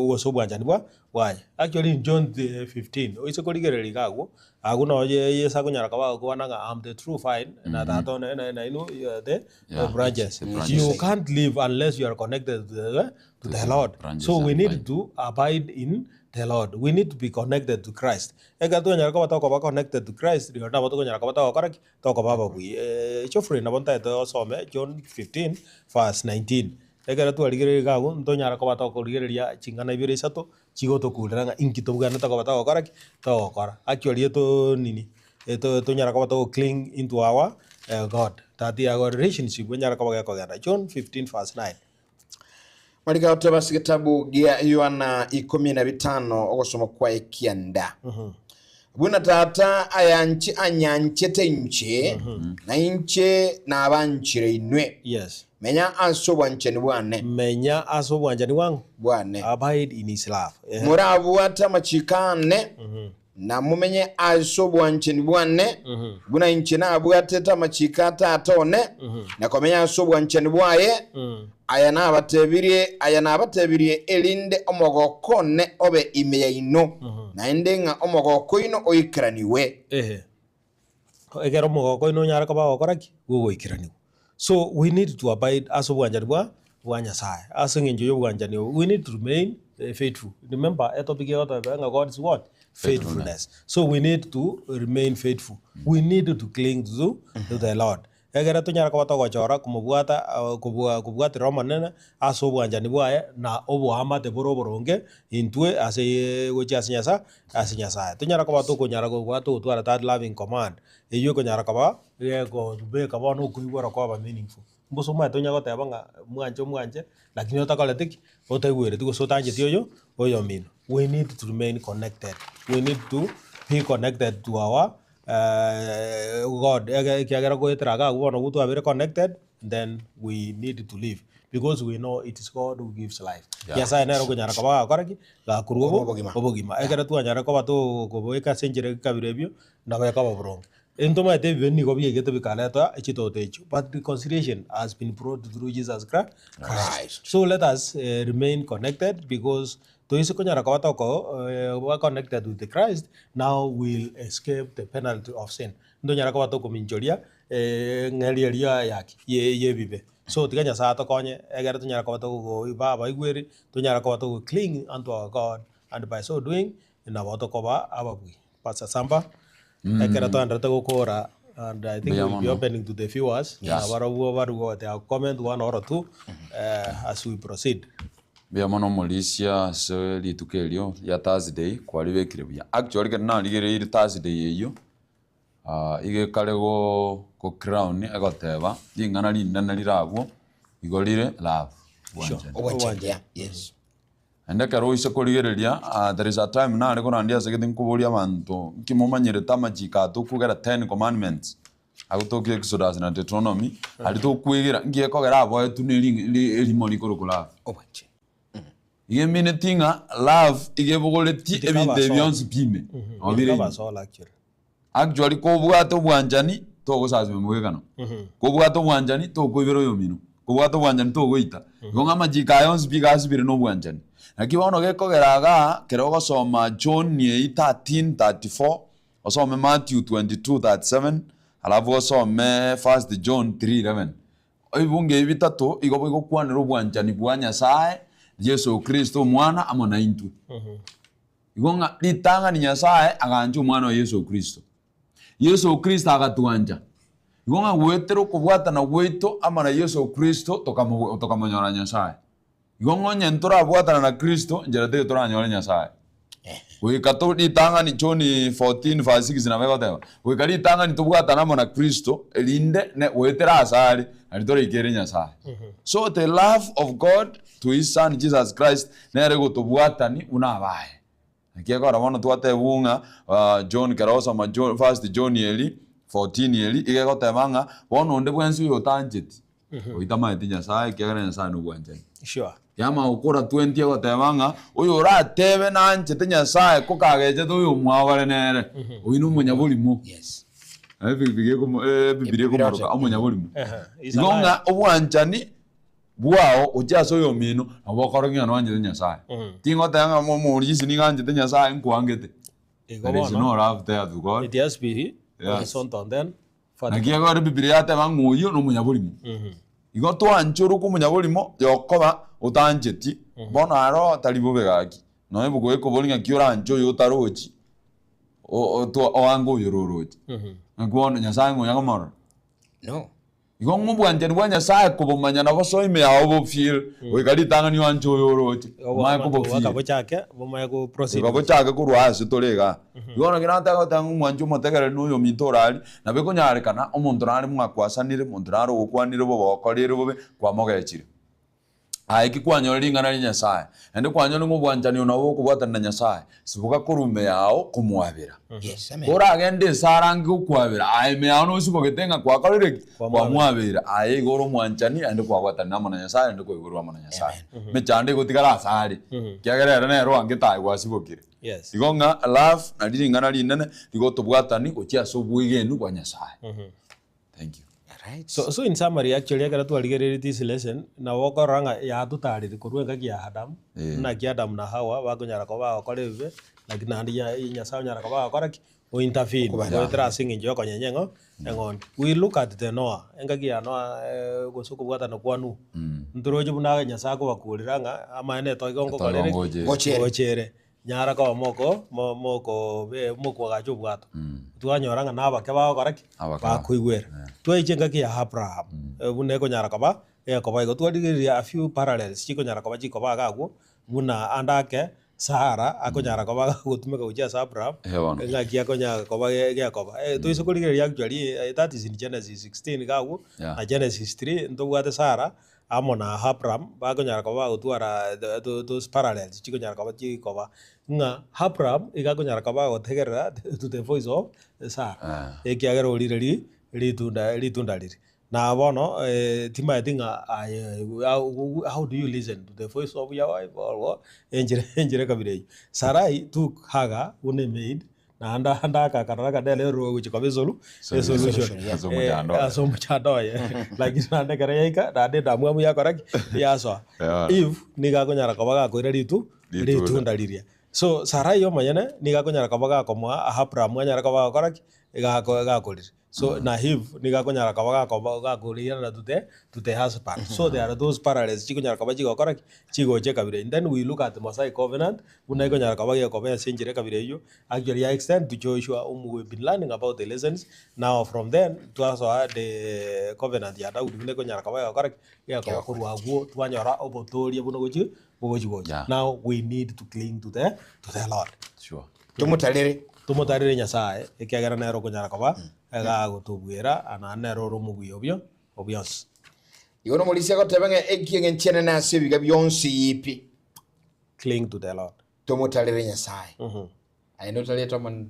gose obwanchani bwa bwaye. Actually in John 15, oise korigereria iga agwo, agwo noo ye yeso akonyara koba agokwana ng'a am the true vine na tata one na nainwe you are the Yeah, branches. the branches. You can't live unless you are connected to the, to the Lord. branches So we and need vine. to abide in the Lord. We need to be connected to Christ. Ekero twanyara koba tokoba connected to Christ, rirorio nabo tokonyara koba togokora ki? Tokoba ababui. Eh, Geoffrey nabo ntaete osome John 15 verse 19. Ekero twarigereria iga abwo, ntonyara koba tokorigereria ching'ana ibere isato, chigotokurera ng'a inki tobwenerete koba togokora ki? Togokora. Actually eto nini, eto tonyara koba togo cling into our God, that our relationship enyare koba gekogenda. John 15 verse 9. Marika goteba ase egetabu gia Yohana ikomi na bitano ogosoma kwaye kianda. Buna Tata ayanche anyanchete inche, na inche nabanchire inwe. Yes. Menya ase obwanchani bwane. Menya ase obwanchani bwang'o? Bwane. Abide in his love. Ehe. Morabwate amachiko aane, na momenye ase obwanchani bwane, buna inche nabwatete amachiko a Tata one, na komenya ase obwanchani bwaye. Aya nabatebirie, aya nabatebirie, erinde omogoko one obe ime yaino, naende ng'a omogoko oino oikeranigwe. Ehe. Ekero omogoko oino onyare koba ogokora ki? Gogoikeranigwa. So we need to abide ase obwanchani bwa bwa Nyasaye. Ase eng'encho ya obwanchani obo, we need to remain faithful. Remember etopic egoteba ng'a God is what? Faithfulness. So we need to remain faithful. We need to cling to to the Lord. Ekero tonyare koba togochora komobwata kobua kobwaterera Omonene ase obwanchani bwaye na oboamate bore oboronge intwe ase gochia ase Nyasae ase Nyasae. Tonyare koba tokonyara koba togotwara that loving command, eywo ekonyara koba egekobeka bono okoigwera kwaba meaningful. Mbosa omanyete onya goteba ng'a mwanche omwanche, lakini otakoreti ki? Otaigwereti gose otancheti oyo oyomino. We need to remain connected, we need to be connected to our. God ekiagera goetera iga abwo bono abwo twabere connected then we need to live because we know it is God who gives life. Nyasaye nere okonyara koba gakora ki? Gakorwa obo Obogima. obogima. Ekero twanyara koba tokoboeka ase enchera ekabira ebio, nabo ekoba boronge. Ntomaete ebibe nigo biaigete bikaretwa chitoto echio, but reconciliation has been brought through Jesus Christ. Christ. So let us remain connected because toise konyara koba toko ba connected with Christ, now we'll escape the penalty of sin. Ntonyara koba tokominchoria eng'eria eria yaki ye yebibe. So tiga Nyasaye atokonye egere tonyare koba togoiba abaigweri, tonyare koba togo cling unto our God and by so doing nabo tokoba ababui. Pastor Samba, ekero twaenderete gokora and I think Mbuya we'll be mono. opening to the viewers, Yes. nabarobwo barwe goteba comment one or two as we proceed. Mbuya mono omorisia ase rituko erio ria Thursday kwaribekire buya. Actually ekero narigereire Thursday eyio, iga ekare go go crown egoteba ring'ana rinene rire abwo, igo rire love, obwanchani. Obwanchani, yeah, yes. Naende ekero oise korigereria, there is a time nare korandia ase egete nkoboria abanto, nki momanyerete amachiko aya tokogera ten commandments, agotokia Exodus na Deuteronomy, aria tokwegera, nki gekogera aboetwe ne ring ri erimo rikorokwa love. Obwanchani. Iga emineti ng'a love iga ebogoretie It ebinto covers ebi all. bionsi pi ime, nabo It bire ime. covers all actually. Actually kobwate obwanchani togosasima omogwekano, kobwate obwanchani tokoibera oyomino, kobwate obwanchani togoita. Igo ng'a amachiko aya onsi pi iga asibire na obwanchani. Naki bono gekogera igaa kero ogosoma John eyio 13:34, osome Matthew 22:37, alafu osome first John 3:11. Ebibungo ebi bitato igo bigokwanera obwanchani bwa Nyasaye, Yeso Kristo Omwana amo naintwe. Igo ng'a ritang'ani Nyasae agancha Omwana oye Yeso Kristo. Yeso Kristo agatwancha. Igo ng'a goetera okobwatana gwaito amo na Yeso Kristo tokamo tokamonyora Nyasae. Igo ng'a onye ntorabwatana na Kristo, nchera teiyo toranyore Nyasae. Goika to ritang'ani John 14 verse 6 nabo egoteba, goika ritang'ani tobwatane amo na Kristo, erinde ne goetera asare, nario toraikere Nyasae. So the love of God to his son Jesus Christ nere gotobwatani buna abaye. Naki ekero bono twatebwa ng'a John kero ogosoma John first John eri 14 eri iga egoteba ng'a bono onde bwensi oyo otancheti oyio tamaeti Nyasaye ekiagera Nyasaye nobwanchani. Sure. Yamanya gokora 20 egoteba ng'a oyo oratebe nanchete Nyasaye ko kagechete oyo omwabo bare nere oyio nomonyaborimo. Yes. Ebibiri ekomo ebibiri ekomoroka omonyaborimo. Ehe, is a Igo liar. ng'a obwanchani bwao gochia ase oyomino, nabo bokorokia ng'a nwanchete Nyasae. Tingoteba ng'a omorisia nigo anchete Nyasae nkwangete. Igo There is bono, no love there to God. it has be Yes. horizontal then Naki vertical. ekero Ebibilia yateba ng'a oyio nomonyaborimo. Igo twanche orokwe omonyaborimo yokoba otancheti, bono aro tari bobe gaki. Nonya ebuku ekobori ng'aki oranche oyo otarochi, o- o- oange oyo ororoche. Naki bono Nyasae ng'a onya komorora. No. Igo ng'a obwanchani bwa Nyasae kobomanya nabo soa ime yao bofeel, goika ritang'ani oanche oyo oroche, omanye Goika kobofeel. bochake bomanye go proceed. Goika bochake korwa ase tore igaa. Igo bono ekero nataka goteba ng'a omwanchi omotegereri na oyominto ore aria, nabo ekonyarekana omonto nare mwakwasanire, omonto nare ogokwanire bobe ogokorire bobe, kwamogechire. Aye ki kwanyora ring'ana ria Nyasae, naende kwanyora ng'a obwanchani obo nabo bokobwatana na Nyasae, siboka korwa ime yao komwabera. Yes, amen. Koragende ase arange gokwabera, aye ime yao nosibogete ng'a kwakorire ki? Kwamwabeire. Aye igo ore omwanchani naende kwabwatanire amo na Nyasae naende kwaigorwa amo na Nyasae. Emechando egotigara ase are, ekiagera ere nere oangete aye gwasibokire. Yes. Igo ng'a love nari ring'ana rinene rigotobwatani gochia ase obwegenu bwa Nyasae. Thank you. Alright. So, so in summary actually ekero twarigereire this lesson nabo okorora ng'a yatotarire korwa engaki ya Adam, Eh. naki Adam na Hawa bakonyara koba bagokora ebibe, naki naende ya Nyasaye onyara koba agokora ki? O intervene goetera ase eng'encho ya okonyenya eng'o eng'ondi. We look at the Noah, engaki ya Noah gose okobwatana kwa Nuhu, ntoroche buna Nyasaye akobakurera ng'a amaene etoigo Etoigo ngokorere ki? ngochere. Ngochere. Ngochere. Nyara koba moko mo moko be mokoagacha obwato, twanyora ng'a nabake bagokora ki? Abake Bakoigwera. Twaicha engaki ya Abraham, buna ekonyara koba egekoba igo. Twarigereria a few parallels chikonyara koba chikoba iga agwo, buna ande ake. Sara akonyara koba agotumeka gochia ase Abraham, Eh, bono. ng'aki akonyara koba ge- gekoba. Toise korigereria actually that is in Genesis 16 iga agwo, Yeah. na Genesis 3 ntobwate Sara amo na Abraham bakonyara koba bagotwara those parallels chikonyara koba chikoba ng'a Abraham iga akonyara koba agotegerera to the voice of Sarah, Ah. ekiagera orire ri ritunda ritunda riria. Na bono timaeti ng'a aye how do you listen to the voice of your wife or what enchera enchera ekabira eyio. Sarai took Hagar buna emaid naende ande akakarora ng'a nere ore gochia koba esolu esolution Ase omochando oye. ase omochando oye. Lakini naende ekero yaika naende endamwamu yakora ki? Yasoa. Yeah. Eve nigo akonyara koba gakoira ritu Ritunda. ritunda riria. So Sarai omonyene nigo akonyara koba gakomoa Abraham anyare koba gakora ki? Gako gakorire. So na Eve nigo akonyara koba gakoba gakorirana to the to the husband. So there are those parallels chikonyara koba chigokora ki? Chigocha ekabira eyio. Then we look at Mosaic covenant, buna ekonyara koba gekoba ase enchera ekabira eyio, actually ya extend to Joshua whom we've been learning about the lessons. Now from then, twasoa the covenant ya Daudi buna ekonyara koba egokora ki? Gekoba korwa abwo twanyora obotoria buna gochi bogochi gocha. Yeah. Now we need to cling to the to the Lord. Sure. Tomotarere. Tomotarere Nyasae, ekiagera nere okonyara koba egagotobwera, naende nere ore omobuya obio o bionsi. Igo nomorisia agoteba ng'a ekieng'encho enene ase ebiga bionsi pi. Cling to the Lord. Tomotarere Nyasae. Aye notarete Omonene.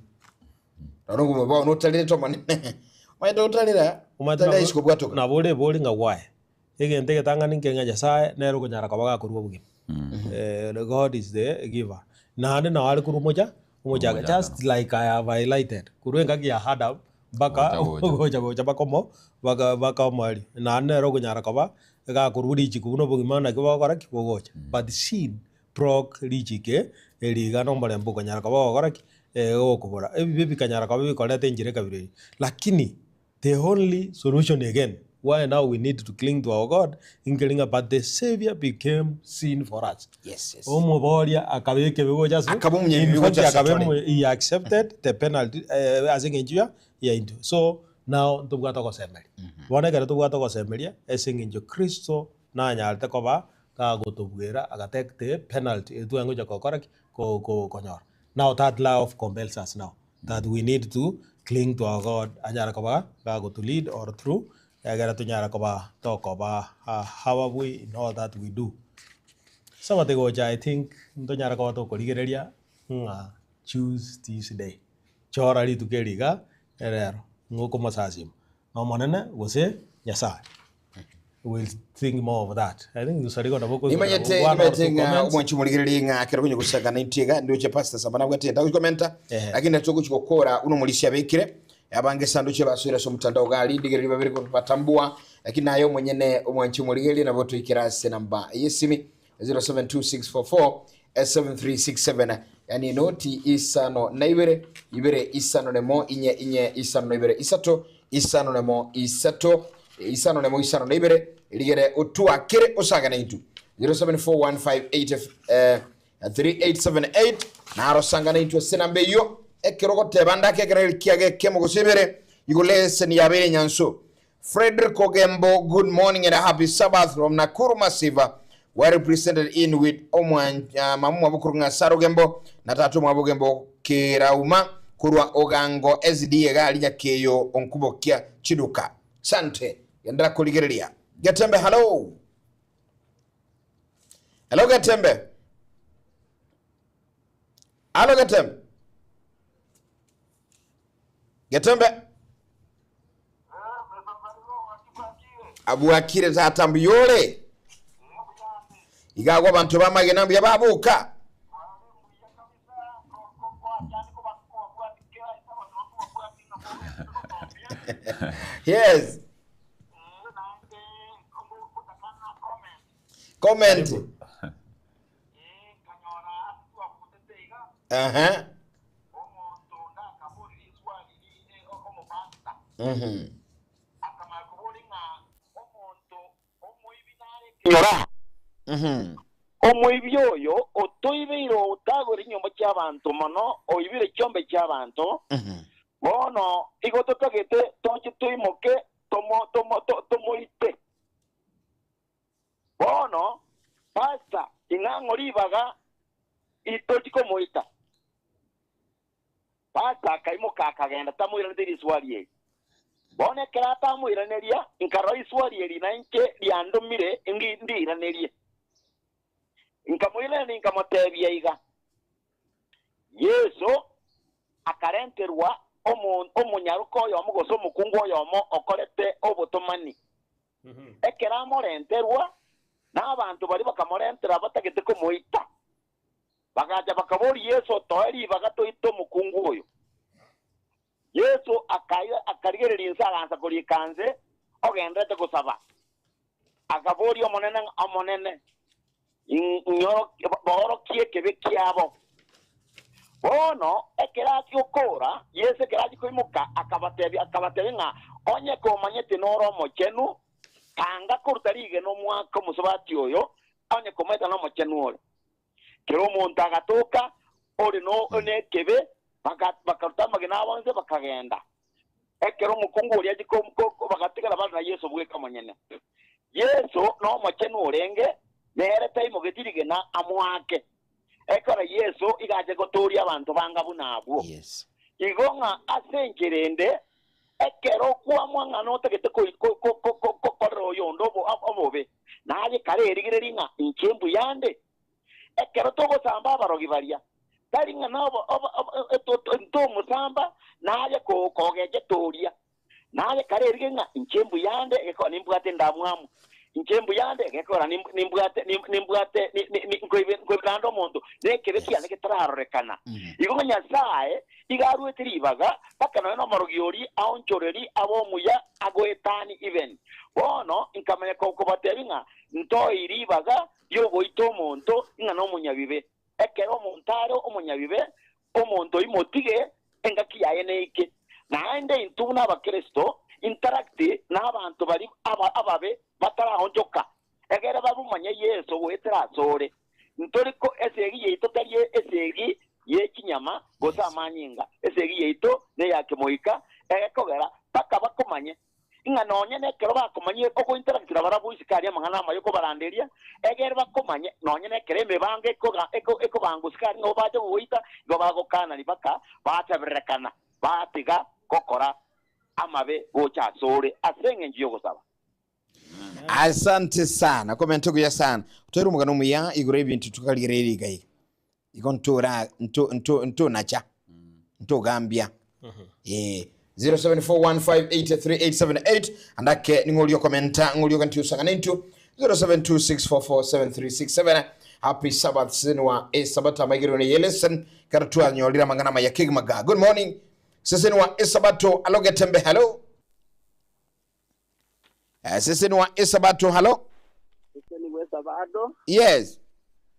Rora obogima bwao notarerete Omonene. Omanyete otarera, Omanyete otarera nabo isiko bwatoka. nabo ore bori ng'a why? Egento egetang'ani nke ng'a Nyasae nere okonyara koba gakorua obogima. God is the giver. Naende nao are korwa omocha omochaka just like I have highlighted korwa engaki ya Adam mpaka Gocha gocha. gocha gocha mpaka omo mpaka mpaka omoerio. Naende nere okonyara koba gakorwa richiko buna obogima naki bogokora ki? Bogocha. But sin broke richiko eri iga na omorembe okonyara koba ogokora ki? Ogokobora. Ebibe bikanyara koba bikoreta enchera ekabira eyio. Lakini The only solution again why now we need to cling to our God nkeri ng'a but the saviour became sin for us. Yes, yes. Omoboria akaba ekebe gocha ase Akaba omonyabibe in fact gocha ase akaba tore. he accepted the penalty eh, ase eng'encho ya yaito. So now ntobwate ogosemeria. Bono ekero tobwate ogosemeria ase eng'encho Kristo nanyarete koba gagotobwera aga take the penalty eye tware gocha gokora ki? Ko- ko- konyora. Now that love compels us now. That we need to cling to our God anyare koba gagoto lead or through egere tonyare koba tokoba ababui in all that we do. Sabbath egocha I think ntonyare koba tokorigereria ng'a choose this day, chora rituko eri iga rero ng'a okomosasima na omonene gose Nyasaye. We'll think more of that. I think Lusarigo nabo okoigwa Nimanyete one or nimanyete two ng'a comments. omwanchi omorigereria ng'a ekero konya gosangana intwe iga ndoche Pastor Samba nabwate egento agochi komenta Ehe. lakini naki togochi gokora buna omorisia abekire abange ase ndoche basoire ase omotandao iga aria ndigereria babere kobatambua lakini naye omonyene omwanchi omorigereria nabo toikere ase namba y'esimi 072644 7367 yani enoti isano na ibere ibere isano nemo inye inye isano na ibere isato isano nemo isato isano nemo isano na ibere rigere otwakere osagane intwe 074158 eh, 3878 naro sangana intwe ase namba eyio ekero ogoteba ndake ekero kiage ekemo gose ibere igo lesson yabeire nyanso Fredrick Ogembo good morning and a happy Sabbath from Nakuru Masiva well represented in with omwan uh, mama mwabo korwa ng'a Sarah Ogembo na tata omwabo Ogembo Kerauma korwa Ogango SDA gari Nyakeyo Onkubokia Chiduka sante gendera korigereria Getembe hello hello Getembe hello Getembe Getembe Abwakire tata mbuya ore? Iga agwo abanto b'amagena mbuya baboka. Yes. Comment. Aha. Mhm. Mhm. Omoibi oyo otoibeire otagore chinyomba chi'abanto mono, oibire chiombe chi'abanto, Mhm. bono igo totagete toche toimoke tomo, tomo, to, tomoite. Bono, Pastor, ing'a ng'o ribaga Itochi komoita. Pastor akaimoka akagenda tamoiranete riswali eri. Bono ekero atamoiraneria, nkarora iswali eri nainche riandomire ndiiranerie. Nkamoiraneria nkamotebia iga, Yeso akarenterwa omonyaroka oyomo gose omokungu oyomo okorete obotomani. Ekero amorenterwa, na abanto baria bakamorentera batagete komoita. Bagacha bakaboria Yeso, Toe ribaga toite omokungu oyo. Yeso akarigereria inse agansa koriika nse, ogenderete gosaba. Akaboria Omonene ng'a, Omonene, baorokie ekebe kiabo. Bono ekero achia gokoora, Yeso ekero achia koimoka, akabatebia, akabatebia ng'a, Onye komanyete nore omochenu, tanga koruta rigena omwake omosubati oyo, onye komanyete nomochenu ore. Kera omonto agatoka ore nekebe, bakaruta amagena abo inse, bakagenda. Ekero omokungu oria achia bagatigara bare na Yeso bweka omonyene. Yeso nomochenu orenge, nere taimogeti rigena amoake. Ekero Yeso iga ache gotooria abanto banga buna abwo. Igo ng'a ase enchera ende, ekero kwamwa ng'a notagete gokorera oyonde obobe, naye kare erigererie ng'a inche mbuya nde. Ekero togosamba abarogi baria, tari ng'a ntomosamba, naye kogecha toria. Naye kare erige ng'a inche mbuya nde, egekora nimbwate endamwamu, inche mbuya nde, egekora nimbwate nimbwate nkoibera nde omonto, na ekebe kiane getararorekana. Igo ng'a Nyasae iga aruete ribaga mpaka nonya nomorogi oria aonchoreri abe omuya agoetanie even. Bono nkamanya kobatebia ng'a ntoi ribaga riogoita omonto ng'a nomonyabibe. Ekero omonto are omonyabibe, omonto oyio motige engaki yaye neike. Naende intwe buna Abakristo interact nabanto baria ababe bataraonchoka, egere babomanye Yeso goetera asore. Ntori ko esegi yaito tari esegi ye chinyama gose amanyinga, esegi yaito neya kemoika, egekogera mpaka bakomanye. Ng'a nonya nekero bakomanyire ogointeract nabarabwo isiko aria amang'ana amaya okobaranderia, egere bakomanye nonya nekero emebango ekobangwa isiko aria nabo bacha gogoita, igo bagokana ribaka bachabererekana, batiga gokora amabe gocha asore ase engencho y'ogosaba. Asante sana komenta okuya sana otoire omogano omuya igoro y'ebinto tukarigereria iga iga igo ntora nto nto ntonacha ntogambia eh 0741583878 andake ning'oria okomenta ng'oria oganti osang'ana intwe 0726447367 happy sabbath sesenwa esabato amaigerero ne yelesen kero twanyorire amang'ana amaya kegima ga good morning sesenwa esabato alogetembe hello Eh, sesenwa esabato hello Sesenigwe esabato, yes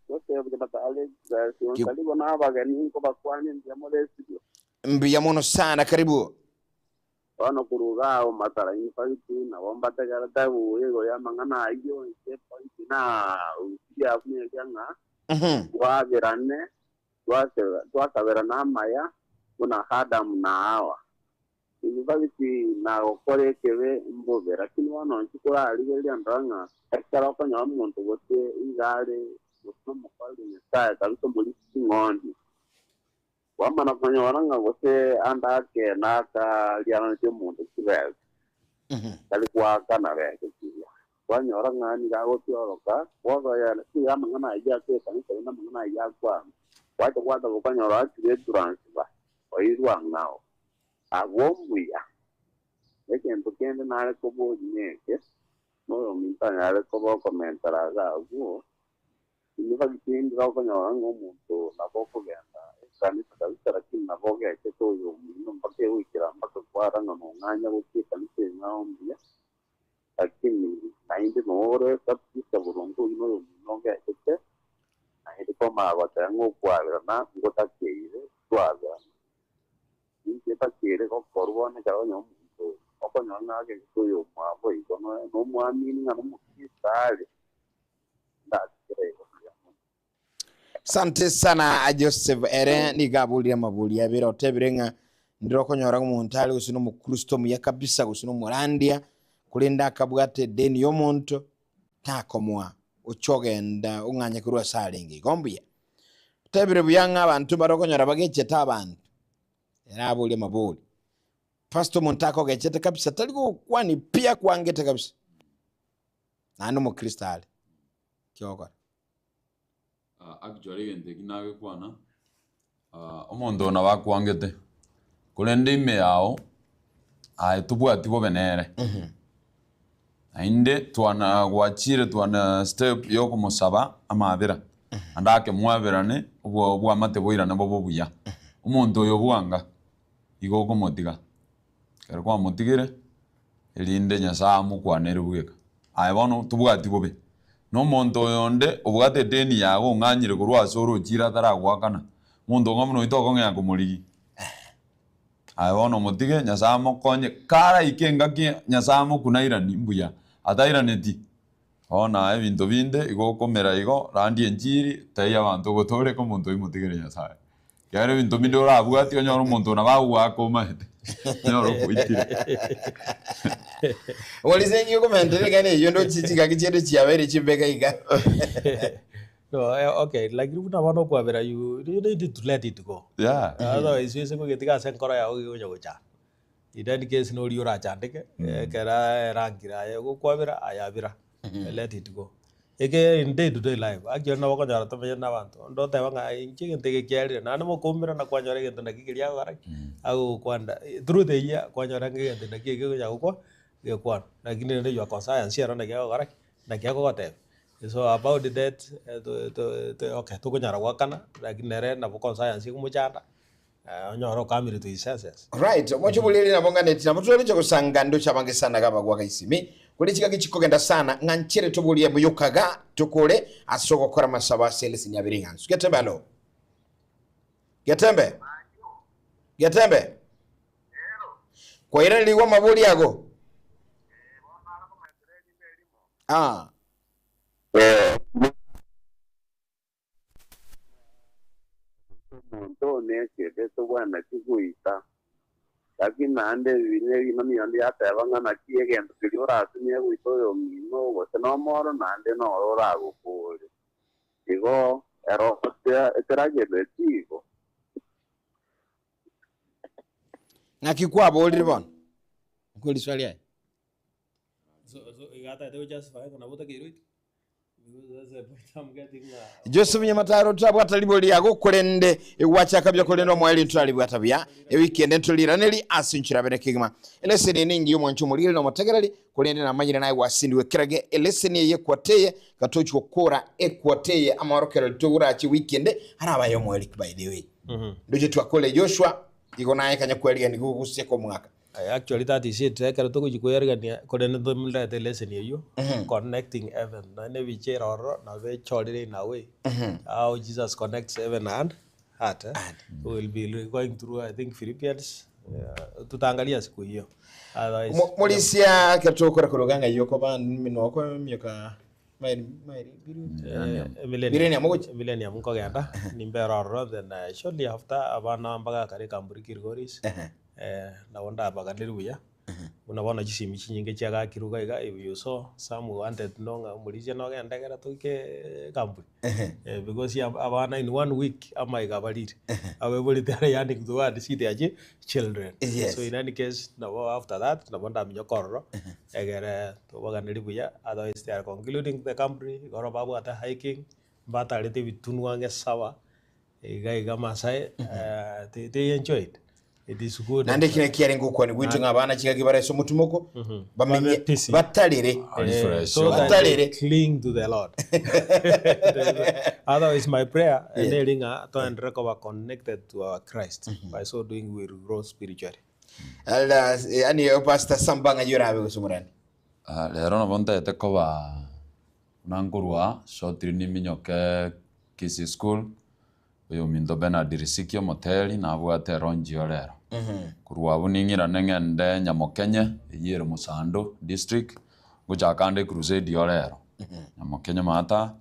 Joseph Alex, karibu na abageni nkobakwania mbuya more studio. Mbuya mono sana karibu. Bono korwa iga ao Matara in fact nabo mbategerete buya igoro y'amang'ana ayio inche point na usia abwo neria ng'a twaberane twasaberane amaya buna Adam na Hawa. In fact nagokora ekebe mbobe lakini bono inche korarigereria ndore ng'a ekero okonyora omonto gose iga are gose nomokoreri o Nyasaye kabisa omorisia ching'ondi. Kwamana konyora ng'a gose ande ake nakariananetie omonto chibesa, tari goakana besa chiria. Kwanyora ng'a nigo agotioroka, bono tiga amang'ana ayio ase ekanisa rende amang'ana ayio akwama. Gwacha gwataba okonyora oakire etransfer, oirwe ang'ao. Abwo mbuya. Egento kende nare koboria neke, noyominto anyare koba okomentera iga abwo, Inwe bagitindi bakonyora ng'a omonto nabo okogenda ekanisa kabisa lakini nabo ogechete oyomino mpaka egoikera mpaka kwara ng'a nong'anya gochia ekanisa eng'ao mbuya lakini naende nore kabisa boronge oyio noyomino ogechete naende kwamanya goteba ng'a okwaberana ngotakeire twaberana. Ninki etakeire gokorwa bono ekero onye omonto okonyora ng'a agechete oyomwabo igo nomwamini ng'a nomokristo are. Asante sana Joseph ere nigo aborire amabori abere otebire ng'a ndire okonyora omonto are gose nomokristo omuya kabisa gose nomorandia korende akabwata edeni yomonto takomoa oche ogenda ong'anye korwa ase arenge igo mbuya. Tebire buya ng'a abanto mbare okonyora bagechete abanto. Ere aborie amabori. Pastor omonto akogechete kabisa tari gokwani pi akwangete kabisa. Naende omokristo are. Ki ogokora? Actually egento eki nagekwana, omonto oyo nabo akwangete, korende ime yao aye tobwati bobe nere. Naende twana gwachire twana step ya okomosaba amabera, naende akemwaberane obwo obwamate boirane bobe obuya. Omonto oyo bwanga, igo okomotiga, ekero kwamotigire, erinde Nyasaye amokwanere bweka. Aye bono tobwati bobe, na omonto oyo onde obwate edeni yago ong'anyire korwa ase ore ochire ataragoakana, omonto onga buna oyio tokong'ea komorigia. Aye bono omotige, Nyasaye amokonye, karaike engaki Nyasaye amokune airani mbuya, atairaneti, bono aye ebinto binde igo okomera igo, randia enchiri, tebia abanto ogotooreka omonto oyio motigere Nyasaye. Ekiagera ebinto binde orabwati onyore omonto nabo agoaka omanyete, onyore okoitire. Orise inki okomentera egene eyio ndoche chingaki chiende chiabeire chimbeka iga. No, eh, okay, lakini buna bono okwabera you, you need to let it go. Yeah. Otherwise ase kogetiga ase enkoro yago gegocha gochanda. In any case noria orachandeke, ekero erangire aye gokwabera aye abera, let it go. Eke in day to day life, actually nabo okonyora tomenyete na abanto, onde oteba ng'a inche egento eke kiarire, naende mokoumera kwanyora egento naki keria agokora ki? Agogokwanda through the year kwanyora ng'a egento naki eke gekonya gokwa gekwana, lakini rende your conscience ero naki egokora ki? Naki egogotebia. So about that okay tokonyara goakana, lakini nere nabo conscience ekomochanda. Onyore okamire to his senses. Right, omochie oboriri nabo ng'aneti nabo twareche gosanga ndoche abange sana iga abagwaga isimi, kore chingaki chikogenda sana ng'a nchere toborie moyokaga tokore ase ogokora amasabo ase eleseni abere ing'ansu. Getembe alo. Getembe. Getembe. Kwairanirigwe amabori ago? Ah. Omonto one ekebe tobwenereti goita, lakini naende Ebibilia erimo nigo yateba ng'a naki egento keria oratumie goita oyomino gose nomoro naende noro oragokore. Igo ero eteragerereti igo. Ng'aki kwaborire bono? Nkwe riswali aye. So, so, iga atagete gojustify ng'a nabo otakeire oitwe. Joseph Nyamataro tabwata ribori riago korende egwachaka buya korende omoerio ntoraribwata buya ewiki ende ntoriraneri ase enchera abere kegima. Eleseni eye nengiya omwancho omorigeri na omotegereri korende namanyire naye gwasindigwe kerage eleseni eye equarter eye gatochi gokora equarter eye amaorokereri togorache ewiki ende arabe aye omoerio by the way. Ndoche twakore Joshua igo naye kanya kwerigani gogosieka omwaka. Actually that is it, ekero togochia koyerigania korende ntomrete elesson eywo, connecting heaven, nonye na ebicha ere ororo nabo echorire in a way, how Jesus connects heaven and earth eh, we will be going through I think Philippians, tutaangalia siku hiyo otherwise. Morisia ekero togokora koruga ng'ai okoba minoko emioka mairi mairi Millennium. Millennium ogochia? Millennium nkogenda, nimbere ororo then shortly after abana mbagakare ekamburi Kilgoris. Nabo ndabaganeri buya, buna bono chisimi chinyinge chiagakirwe iga iga, if you saw some wanted to know ng'a omorisia nogende ekero toike ekampuni, because abana in one week amaiga abarire, abaibori they are yearning to go and see their children. Yes. So in any case, nabo after that, nabo ndaminyoka ororo, egere tobaganeri buya, otherwise they are concluding the company, igoro babwate hiking, mbatarete ebitunwa ang'e saba, Iga iga Maasai, they, they enjoyed. It is good. Naende ekio nakio kiarenge gokwania gwaito ng'a abana chingaki bare ase omotimoko, bamenye Babe busy. batarere. Refresh. So that Batarere. they cling to the Lord. Otherwise, my prayer Yeah. neri ng'a toenderere koba connected to our Christ. By so doing, we will grow spiritually. Ala, yaani Pastor Samba ng'ai orabe gose omorani? Ah, rero nabo ntagete koba buna nkorwa shortly niminyoke Kisii School, oyominto Bernard Risiki omoteri nabwate eronji oo rero. Korwa abwo ning'irane ng'ende Nyamokenye, eyio ere Mosando district, ngochaka ande ecrusade oo rero. Nyamokenye maata,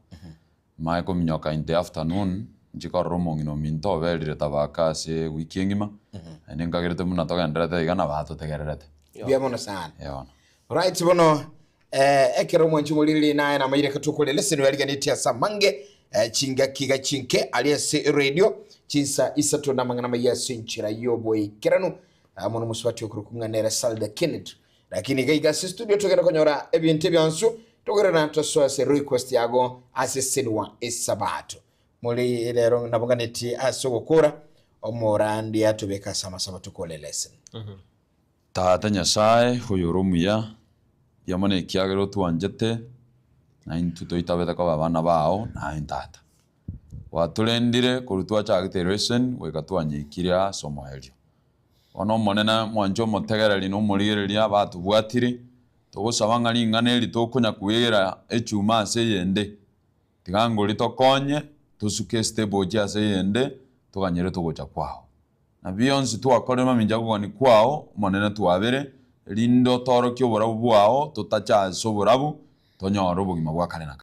manye kominyoka in the afternoon, nchie korora omong'ina ominto oberire tabaka ase ewiki engima, naende nkagerete buna togendererete iga nabo atotegererete. Mbuya mono sana. Eeh bono. Right bono ekero omwanchi omoriri naye namaire reka tokore lesson yariganetie ase amange. Chingaki iga chinke aria ase eredio, chinsa isato na amang'ana amaya ase enchera y'oboikeranu, amo nomosubati okorokwa ng'a nere Salda Kennedy. Lakini iga iga ase studio togende konyora ebinto ebionsu, togerera tosoe ase request yago ase senwa esabato. More rero naboganetie ase ogokora, omorandia atobeke ase amasabo tokore lesson. Tata Nyasae, oyore omuya, mbuya mono ekiagera otwanchete, na intwe toitabete koba abana bao, naye Tata. Gwatorendire korwa twachagete ereseni goika twanyeikire ase omoerio. Bono Omonene mwanche omotegereri na omorigereria batobwatire, togosaba ng'a ring'ana eri tokonya kwegera echuma ase eyende, tiga ngori tokonye, tosuke estep gochia ase eyende, toganyere togocha kwao. Na bionsi twakorire mamincha y'okogania kwao, Omonene twabere, erinde otoorokie oborabu bwao, totache ase oborabu, tonyore obogima bwa kare na kare.